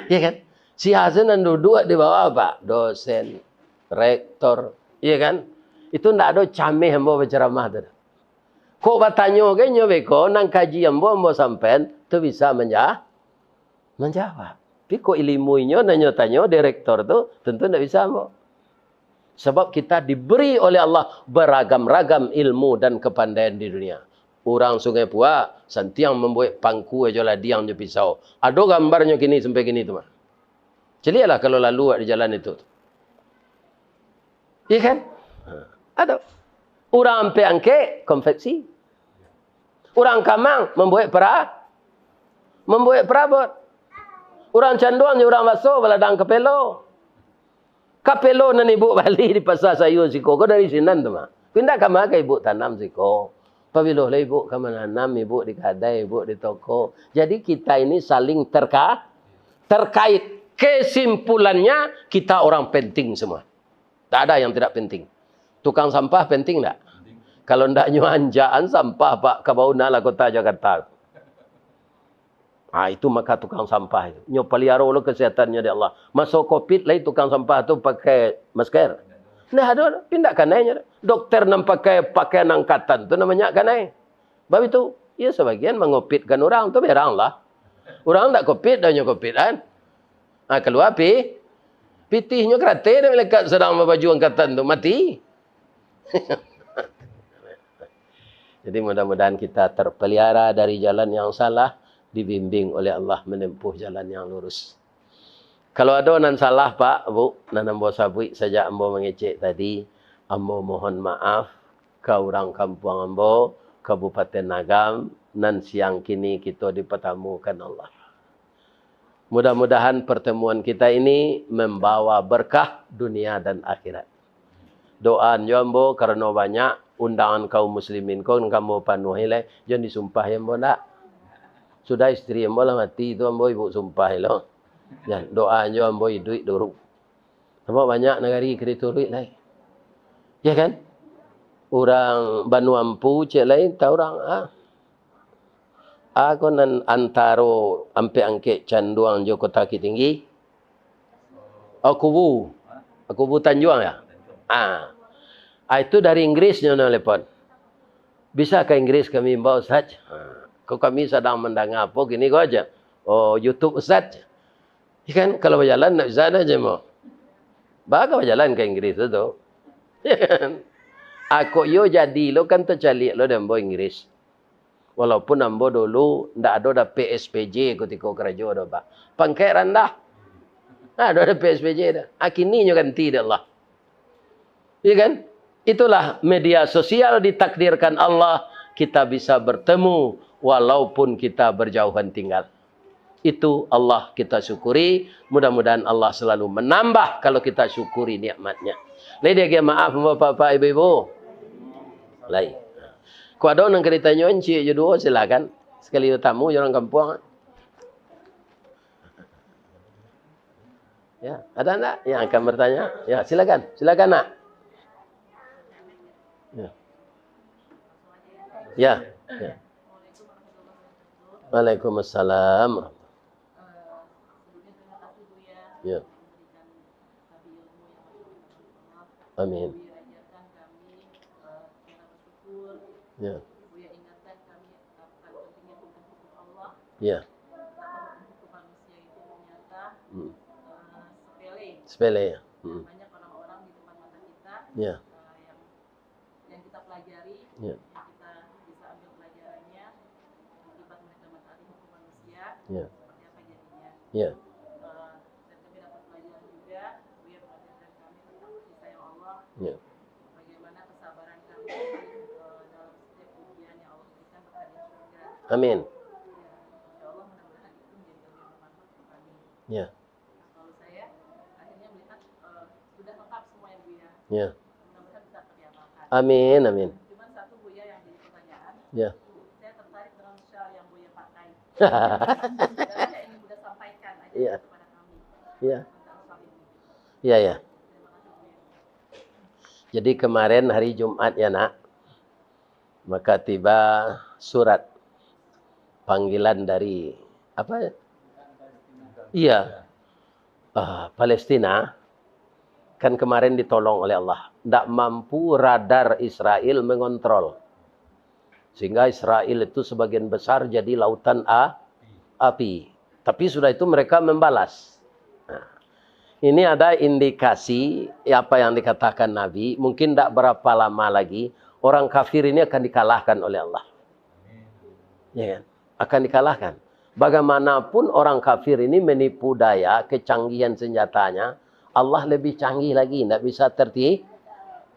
Iya kan? Si Hasan nan duduk di bawah, Pak, dosen, rektor, iya kan? Itu ndak ado cameh ambo bacaramah tu. Kok batanyo ge nyo beko, nan kaji ambo, ambo sampaian, tu bisa manja-, manjawab. Tapi kok ilimu inyo nan nyo tanyo, direktor tu, tentu ndak bisa ambo. Sebab kita diberi oleh Allah beragam-ragam ilmu dan kepandaian di dunia. Urang Sungai Puak, santiang mambuek pangku ajo ladiang jo pisau. Ado gambarnyo kini sampai kini tu mah. Caliaklah kalau lalu awak di jalan itu. Iya kan? Ha, ado. Urang Ampek Angkek, konveksi. Urang Kamang, mambuek pera-, mambuek perabot. Urang Canduang jo urang Baso, baladang kapelo. Kapelo nan ibu bali di Pasa Sayua siko ko dari sinan tu mah. Pindah kama ka ibu tanam siko. Pabilo lah ibu ka mananam, ibu di kadai, ibu di toko. Jadi kita ini saling terka-, terkait. Kesimpulannya, kita orang penting semua. Tak ada yang tidak penting. Tukang sampah penting ndak? Kalau ndak nyo anjakan sampah, Pak, ka bau nah lah kota Jakarta. Ah, itu maka tukang sampah itu. Nyo paliaro lo kesehatannyo dek Allah. Maso covid lai tukang sampah tu pakai masker? Ndak ado, pindah kanai nyo. Dokter nan pakai pakaian angkatan tu namanya kanai. Bab itu, iyo sabagian mangopitkan urang tu berang lah. Urang ndak covid, dah nyo covid kan. Ah, kalua pi-, pitihnyo karate dek malaikat sadang babaju angkatan tu, mati. Jadi, mudah-mudahan kita terpelihara dari jalan yang salah, dibimbing oleh Allah menempuh jalan yang lurus. Kalau ado nan salah, Pak, Bu, nan ambo sabuik sajak ambo mangecek tadi, ambo mohon maaf ka urang kampuang ambo, Kabupaten Agam, nan siang kini kito dipatamukan Allah. Mudah-mudahan pertemuan kita ini membawa berkah dunia dan akhirat. Doaan jo ambo, karano banyak undangan kaum muslimin ko nan ka ambo panuahi lai, jan disumpahi ambo ndak. Sudah isteri ambo lah mati tu, ambo ibu sumpahi lo. Jan, doaan jo ambo iduik dulu. Sabab banyak nagari ka dituruik lai. Ya kan? Urang Banua Ampu cek lai, tau urang, ah. A ko nan antaro Ampek Angkek, Canduang jo Kota Bukittinggi? Oh, Kubu. Kubu Tanjuang, ya? Ah. Ah, itu dari Inggris nyo nelepon. "Bisa ka Inggris kami imbau, Ustaz?" Ah, ko kami sadang mandanga apo kini ko aja. Oh, YouTube Ustaz. Ya kan, kalau bajalan ndak bisa dah je mo. Baa ka bajalan ka Inggris tu, tu. Ya kan? Ako iyo jadi lo kan tacaliak lo dek ambo Inggris. Walaupun ambo dulu ndak ado dapek S P J kutiko karajo do, Pak. Pangkek randah. Ndak ado dapek S P J dah. Ah, kini nyo ganti dek Allah. Iya kan? Itulah media sosial ditakdirkan Allah, kita bisa bertemu walaupun kita berjauhan tinggal. Itu Allah kita syukuri. Mudah-mudahan Allah selalu menambah kalau kita syukuri nikmatnya. Lai diagiah maaf, bapak-bapak, ibu-ibu? Lai. Kok ado nan ka ditanyo, encik jo duo, silakan. Sakali tamu jo urang kampuang. Ya, ada ndak yang akan bertanya? Ya, silakan. Silakan, Nak. Ya. Ya. Ya. Waalaikumsalam. Ya. Amin. Ya. Ya. Hmm. Sepele, ya. Hmm. Ya. Ya. Ya. Ya. Ya. Amin. Ya. Ya. Amin, amin. Ya. Ya. Ya. Ya, ya. Jadi kemarin hari Jumat ya, Nak, maka tiba surat panggilan dari, apa? Iya. Ah, Palestina, kan kemarin ditolong oleh Allah. Ndak mampu radar Israel mengontrol. Sehingga Israel itu sebagian besar jadi lautan a-, api. Tapi sudah itu mereka membalas. Nah, ini ada indikasi apa yang dikatakan Nabi, mungkin ndak berapa lama lagi orang kafir ini akan dikalahkan oleh Allah. Ya kan? Akan dikalahkan. Bagaimanapun orang kafir ini menipu daya, kecanggihan senjatanya, Allah lebih canggih lagi, ndak bisa terti-,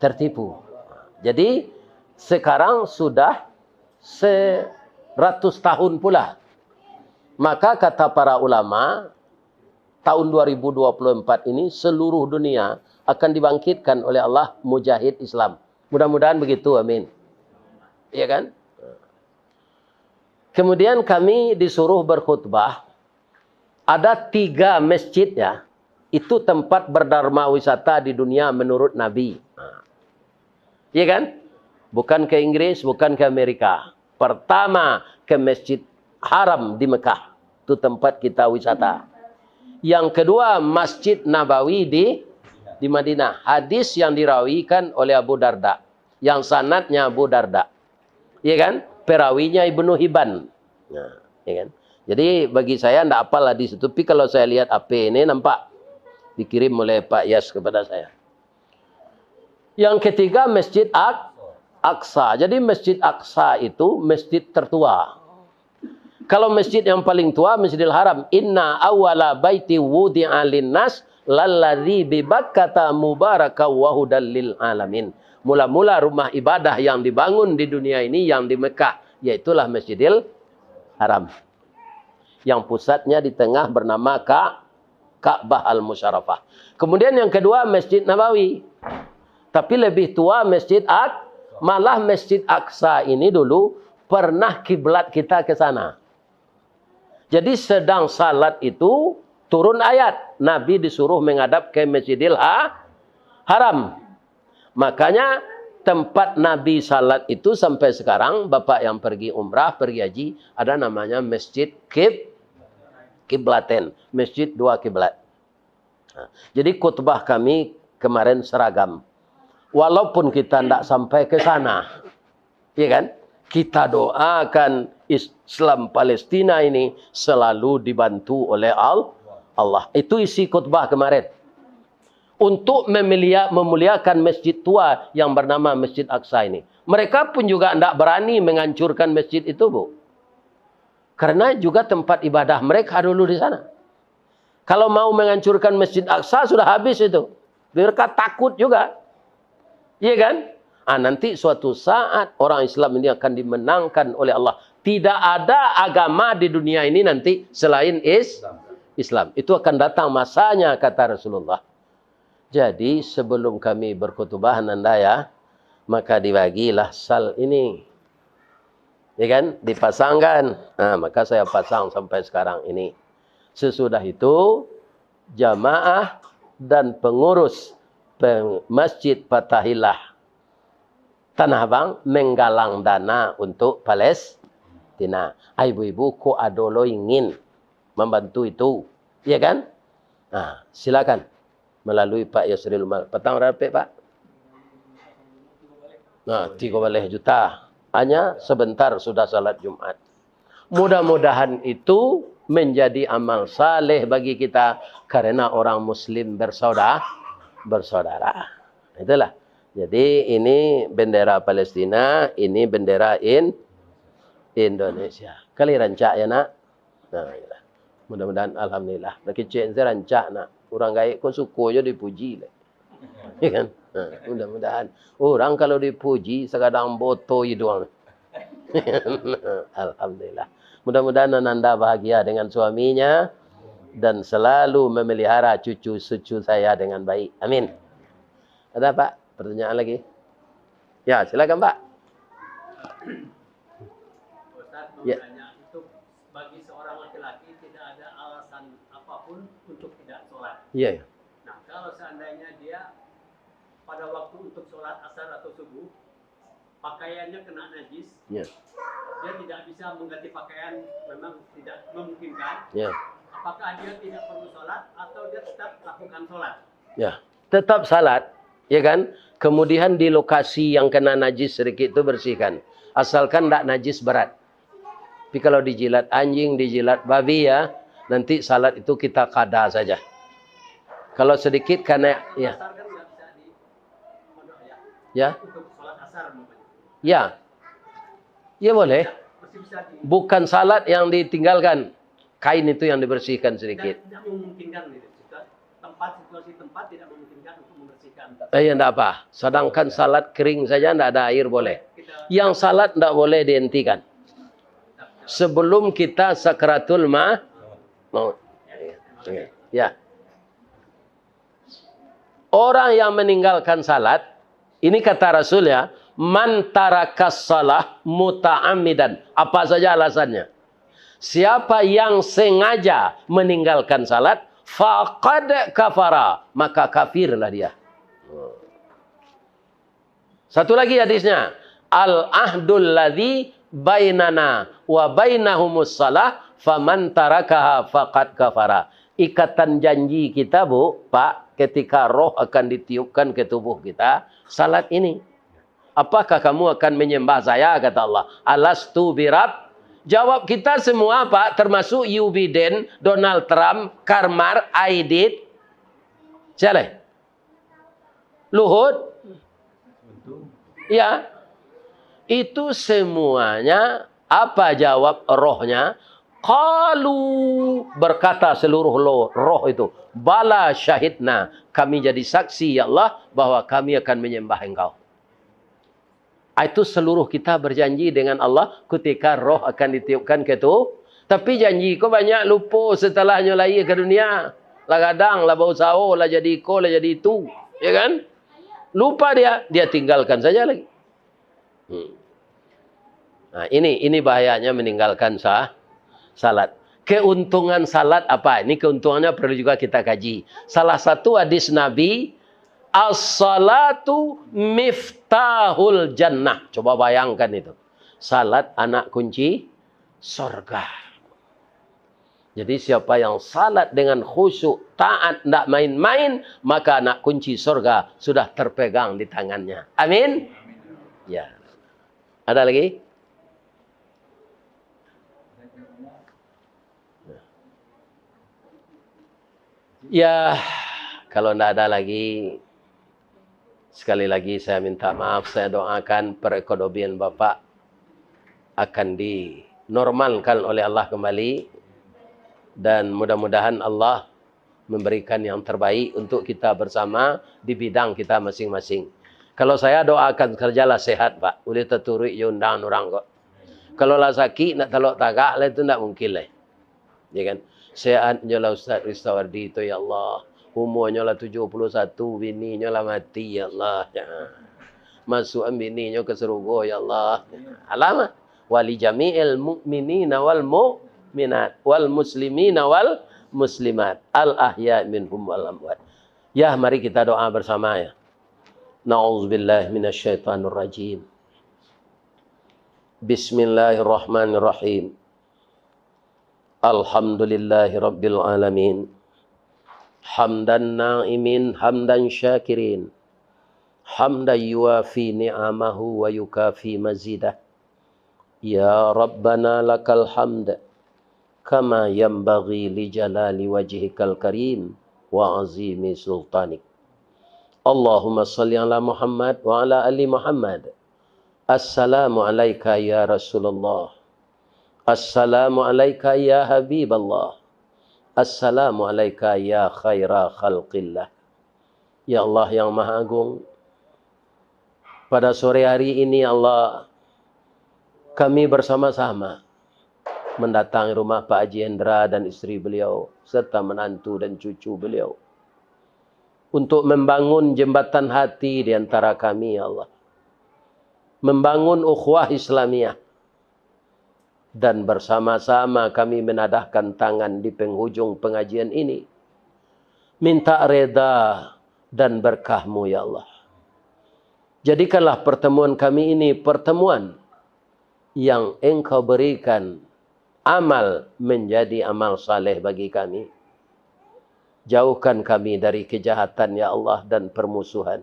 tertipu. Jadi, sekarang sudah seratus tahun pula. Maka kata para ulama, tahun dua ribu dua puluh empat ini seluruh dunia akan dibangkitkan oleh Allah mujahid Islam. Mudah-mudahan begitu, amin. Iya kan? Kemudian kami disuruh berkhutbah, ada tiga masjid ya, itu tempat berdarma wisata di dunia menurut Nabi. Nah. Iya kan? Bukan ke Inggris, bukan ke Amerika. Pertama ke Masjid Haram di Mekah. Itu tempat kita wisata. Yang kedua, Masjid Nabawi di, di Madinah. Hadis yang dirawikan oleh Abu Darda. Yang sanadnya Abu Darda. Iya kan? Perawinya Ibnu Hibban. Nah, iya kan? Jadi bagi saya ndak apal hadis itu, tapi kalau saya lihat H P ini nampak dikirim oleh Pak Yas kepada saya. Yang ketiga, Masjid Ak-, Aqsa. Jadi, Masjid Aqsa itu masjid tertua. Kalau masjid yang paling tua, Masjidil Haram. "Inna awwala baiti wudi'a linnas lalladzi bi Bakkata mubaraka wa hudal lil alamin." Mula-mula rumah ibadah yang dibangun di dunia ini yang di Mekah, yaitulah Masjidil Haram. Yang pusatnya di tengah bernama Ka-, Ka'bah Al-Musyarrafah. Kemudian yang kedua, Masjid Nabawi. Tapi lebih tua Masjid Ak-, malah Masjid Aqsa ini dulu pernah kiblat kita ke sana. Jadi sedang salat itu turun ayat, Nabi disuruh menghadap ke Masjidil Ha-, Haram. Makanya tempat Nabi salat itu sampai sekarang, Bapak yang pergi umrah, pergi haji, ada namanya Masjid Kib-, Kiblatain, Masjid Dua Kiblat. Nah, jadi khutbah kami kemarin seragam. Walaupun kita ndak sampai ke sana, iya kan? Kita doakan Islam Palestina ini selalu dibantu oleh Al-, Allah. Itu isi khutbah kemarin. Untuk memelia-, memuliakan masjid tua yang bernama Masjid Aqsa ini. Mereka pun juga ndak berani menghancurkan masjid itu, Bu. Karena juga tempat ibadah mereka dulu di sana. Kalau mau menghancurkan Masjid Aqsa, sudah habis itu. Mereka takut juga. Iya kan? Ah, nanti suatu saat orang Islam ini akan dimenangkan oleh Allah. Tidak ada agama di dunia ini nanti selain is-, Islam. Itu akan datang masanya, kata Rasulullah. Jadi, sebelum kami berkhutbah, Nanda, ya, maka dibagilah sal ini. Ya kan? Dipasangkan. Nah, maka saya pasang sampai sekarang ini. Sesudah itu, jamaah dan pengurus peng-, Masjid Fatahillah Tanah Abang menggalang dana untuk Palestina. Ah, ibu-ibu, kok ado lo ingin membantu itu? Ya kan? Nah, silakan melalui Pak Yasril Umar. Patang bara dapek, Pak? Nah, tigo baleh juta. Hanya sebentar sudah salat Jumat. Mudah-mudahan itu menjadi amal saleh bagi kita karena orang muslim bersaudara, bersaudara. Itulah. Jadi, ini bendera Palestina, ini bendera in-, Indonesia. Kali rancak ya, Nak? Nah, iyalah. Mudah-mudahan, alhamdulillah. Nak kecek se rancak, Nak. Urang gaek ko suko jo dipuji, leh. Ya kan? Nah, mudah-mudahan. Urang kalau dipuji, sakadang boto iduang. Alhamdulillah. Mudah-mudahan Ananda bahagia dengan suaminya dan selalu memelihara cucu-cucu saya dengan baik. Amin. Ada, Pak, pertanyaan lagi? Ya, silakan, Pak. Ustaz, mau Ya. tanya, untuk bagi seorang laki-laki tidak ada alasan apapun untuk tidak sholat. Iya, iya. Nah, kalau seandainya dia pada waktu untuk sholat asar atau subuh, pakaiannya kena najis, Ya. dia tidak bisa mengganti pakaian, memang tidak memungkinkan, Ya. apakah dia tidak perlu sholat atau dia tetap lakukan sholat? Ya, tetap salat, ya kan? Kemudian di lokasi yang kena najis sedikit tu bersihkan. Asalkan ndak najis berat. Tapi kalau dijilat anjing, dijilat babi ya, nanti salat itu kita kada saja. Kalau sedikit kena, ya. Asar kan nggak bisa di pondok ya? Ya. Untuk sholat asar umpamanya. Ya. Ya boleh. Masih bisa di Bukan salat yang ditinggalkan, kain itu yang dibersihkan sedikit. Tidak, tidak memungkinkan gitu. Situa-, tempat, situasi tempat tidak memungkinkan untuk membersihkan. Eh, ya, ndak apa. Sedangkan salat kering saja, ndak ada air, boleh. Kita Yang salat ndak boleh dihentikan. Sebelum kita sakaratul ma-, maut. Ya. Orang yang meninggalkan salat, ini kata Rasul ya, "Man tarakas salah muta'ammidan." Apa saja alasannya. Siapa yang sengaja meninggalkan salat, faqad kafara, maka kafirlah dia. Satu lagi hadisnya, "Al ahdul ladzi bainana wa bainahumus salah, faman tarakaha faqad kafara." Ikatan janji kita, Bu, Pak, ketika roh akan ditiupkan ke tubuh kita, salat ini. "Apakah kamu akan menyembah saya?" kata Allah. "Alastu birab?" Jawab kita semua, Pak, termasuk Joe Biden, Donald Trump, Karmar, Aidit. Siapa lagi? Luhut? Ya. Itu semuanya, apa jawab rohnya? Qalu, berkata seluruh lo-, roh itu, "Bala syahidna, kami jadi saksi, ya Allah, bahwa kami akan menyembah Engkau." Ah, itu seluruh kita berjanji dengan Allah ketika roh akan ditiupkan ke tu. Tapi janji ko banyak lupo setalahnyo lahia ka dunia. Lah gadang, lah bausaho, lah jadi iko, lah jadi itu. Ya kan? Lupa dia, dia tinggalkan saja lagi. Hmm. Nah, ini, ini bahayanya meninggalkan sa-, salat. Keuntungan salat apa? Ini keuntungannya perlu juga kita kaji. Salah satu hadis Nabi, "As-salatu miftahul jannah." Coba bayangkan itu. Salat anak kunci sorga. Jadi, siapa yang salat dengan khusyuk, taat, ndak main-main, maka anak kunci sorga sudah terpegang di tangannya. Amin. Ya. Ada lagi? Ya, kalau ndak ada lagi, sekali lagi saya minta maaf, saya doakan perekonomian Bapak akan dinormalkan oleh Allah kembali, dan mudah-mudahan Allah memberikan yang terbaik untuk kita bersama di bidang kita masing-masing. Kalau saya doakan kerjalah sehat, Pak, ulih taturuik jo undangan urang kok. Kalau lah sakik, nak talok tagak lah, itu ndak mungkin lah. Ya kan? Sehat nyo lah Ustaz Ristawardi tu, ya Allah. Umurnyo lah tujuh puluh satu, bininyo lah mati, ya Allah. Ya. Masuakan bininyo ka sarugo, ya Allah. Alamah. Wali jami'il mu'minina wal mu'minat, wal muslimina wal muslimat, al ahya minhum wal amwat. Ya, mari kita doa bersama, ya. Na'udzubillahi minasyaitonirrajim. Bismillahirrahmanirrahim. Alhamdulillahirabbil alamin. Hamdan na'imin, hamdan syakirin. Hamdan yuwafi ni'amahu wa yukafi mazidah. Ya Rabbana lakal hamd, kama yanbaghi li jalali wajhikal karim wa azimi sultanik. Allahumma salli ala Muhammad wa ala ali Muhammad. Assalamu alaika ya Rasulullah. Assalamu alaika ya Habiballah. Assalamu alaika ya khaira khalqillah. Ya Allah yang Maha Agung, pada sore hari ini, ya Allah, kami bersama-sama mendatangi rumah Pak Haji Hendra dan isteri beliau, serta menantu dan cucu beliau, untuk membangun jembatan hati di antara kami, ya Allah. Membangun ukhuwah Islamiyah. Dan bersama-sama kami menadahkan tangan di penghujung pengajian ini. Minta reda dan berkah-Mu, ya Allah. Jadikanlah pertemuan kami ini pertemuan yang Engkau berikan amal menjadi amal saleh bagi kami. Jauhkan kami dari kejahatan, ya Allah, dan permusuhan.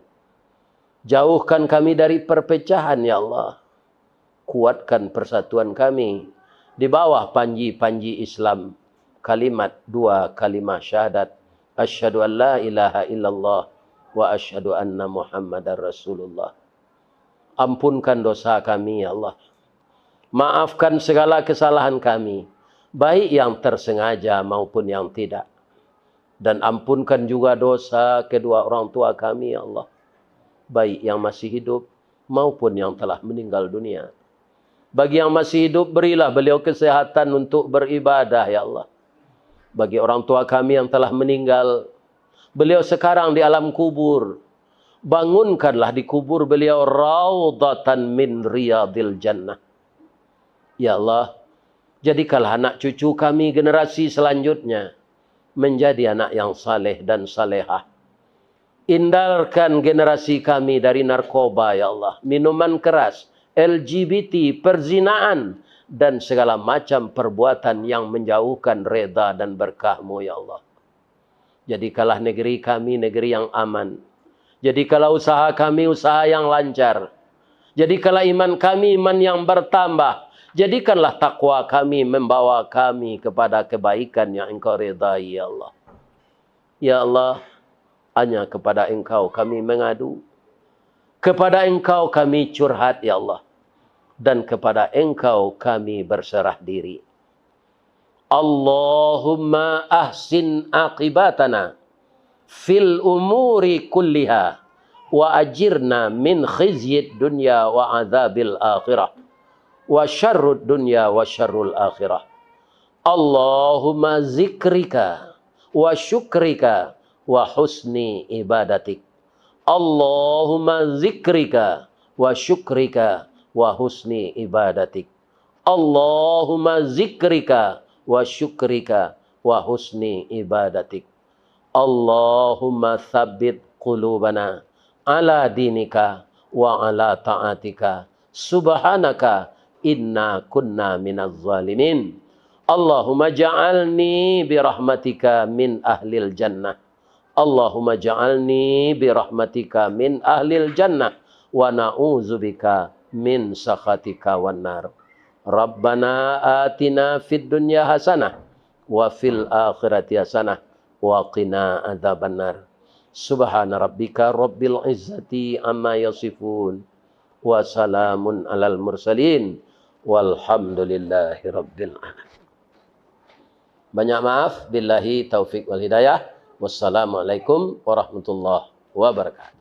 Jauhkan kami dari perpecahan, ya Allah. Kuatkan persatuan kami di bawah panji-panji Islam, kalimat dua kalimat syahadat, asyhadu an la ilaha illallah wa asyhadu anna Muhammadar Rasulullah. Ampunkan dosa kami, ya Allah. Maafkan segala kesalahan kami, baik yang tersengaja maupun yang tidak. Dan ampunkan juga dosa kedua orang tua kami, ya Allah, baik yang masih hidup maupun yang telah meninggal dunia. Bagi yang masih hidup, berilah beliau kesehatan untuk beribadah, ya Allah. Bagi orang tua kami yang telah meninggal, beliau sekarang di alam kubur, bangunkanlah di kubur beliau raudhatan min riyadil jannah. Ya Allah, jadikanlah anak cucu kami generasi selanjutnya menjadi anak yang saleh dan salehah. Hindarkan generasi kami dari narkoba, ya Allah, minuman keras, L G B T, perzinaan, dan segala macam perbuatan yang menjauhkan reda dan berkah-Mu, ya Allah. Jadikanlah negeri kami negeri yang aman. Jadikanlah usaha kami usaha yang lancar. Jadikanlah iman kami iman yang bertambah. Jadikanlah takwa kami membawa kami kepada kebaikan yang Engkau ridai, ya Allah. Ya Allah, hanya kepada Engkau kami mengadu. Kepada Engkau kami curhat, ya Allah. Dan kepada Engkau kami berserah diri. Allahumma ahsin aqibatana fil umuri kulliha, wa ajirna min khizyid dunya wa adzabil akhirah, wa syarrud dunya wa syarrul akhirah. Allahumma zikrika wa syukrika wa husni ibadatik. Allahumma zikrika wa syukrika wa husni ibadatik. Allahumma zikrika wa syukrika wa husni ibadatik. Allahumma tsabbit qulubana ala dinika wa ala ta'atika. Subhanaka inna kunna minaz zalimin. Allahumma ja'alni birahmatika min ahlil jannah. Allahumma ja'alni birahmatika min ahlil jannah wa na'udzubika min sakhatika wan nar. Rabbana atina fid dunya hasanah wa fil akhirati hasanah wa qina adzabannar. Subhana rabbika rabbil izzati amma yasifun. Wa salamun alal mursalin. Walhamdulillahi rabbil alamin. Banyak maaf. Billahi taufik wal hidayah. Wassalamualaikum warahmatullahi wabarakatuh.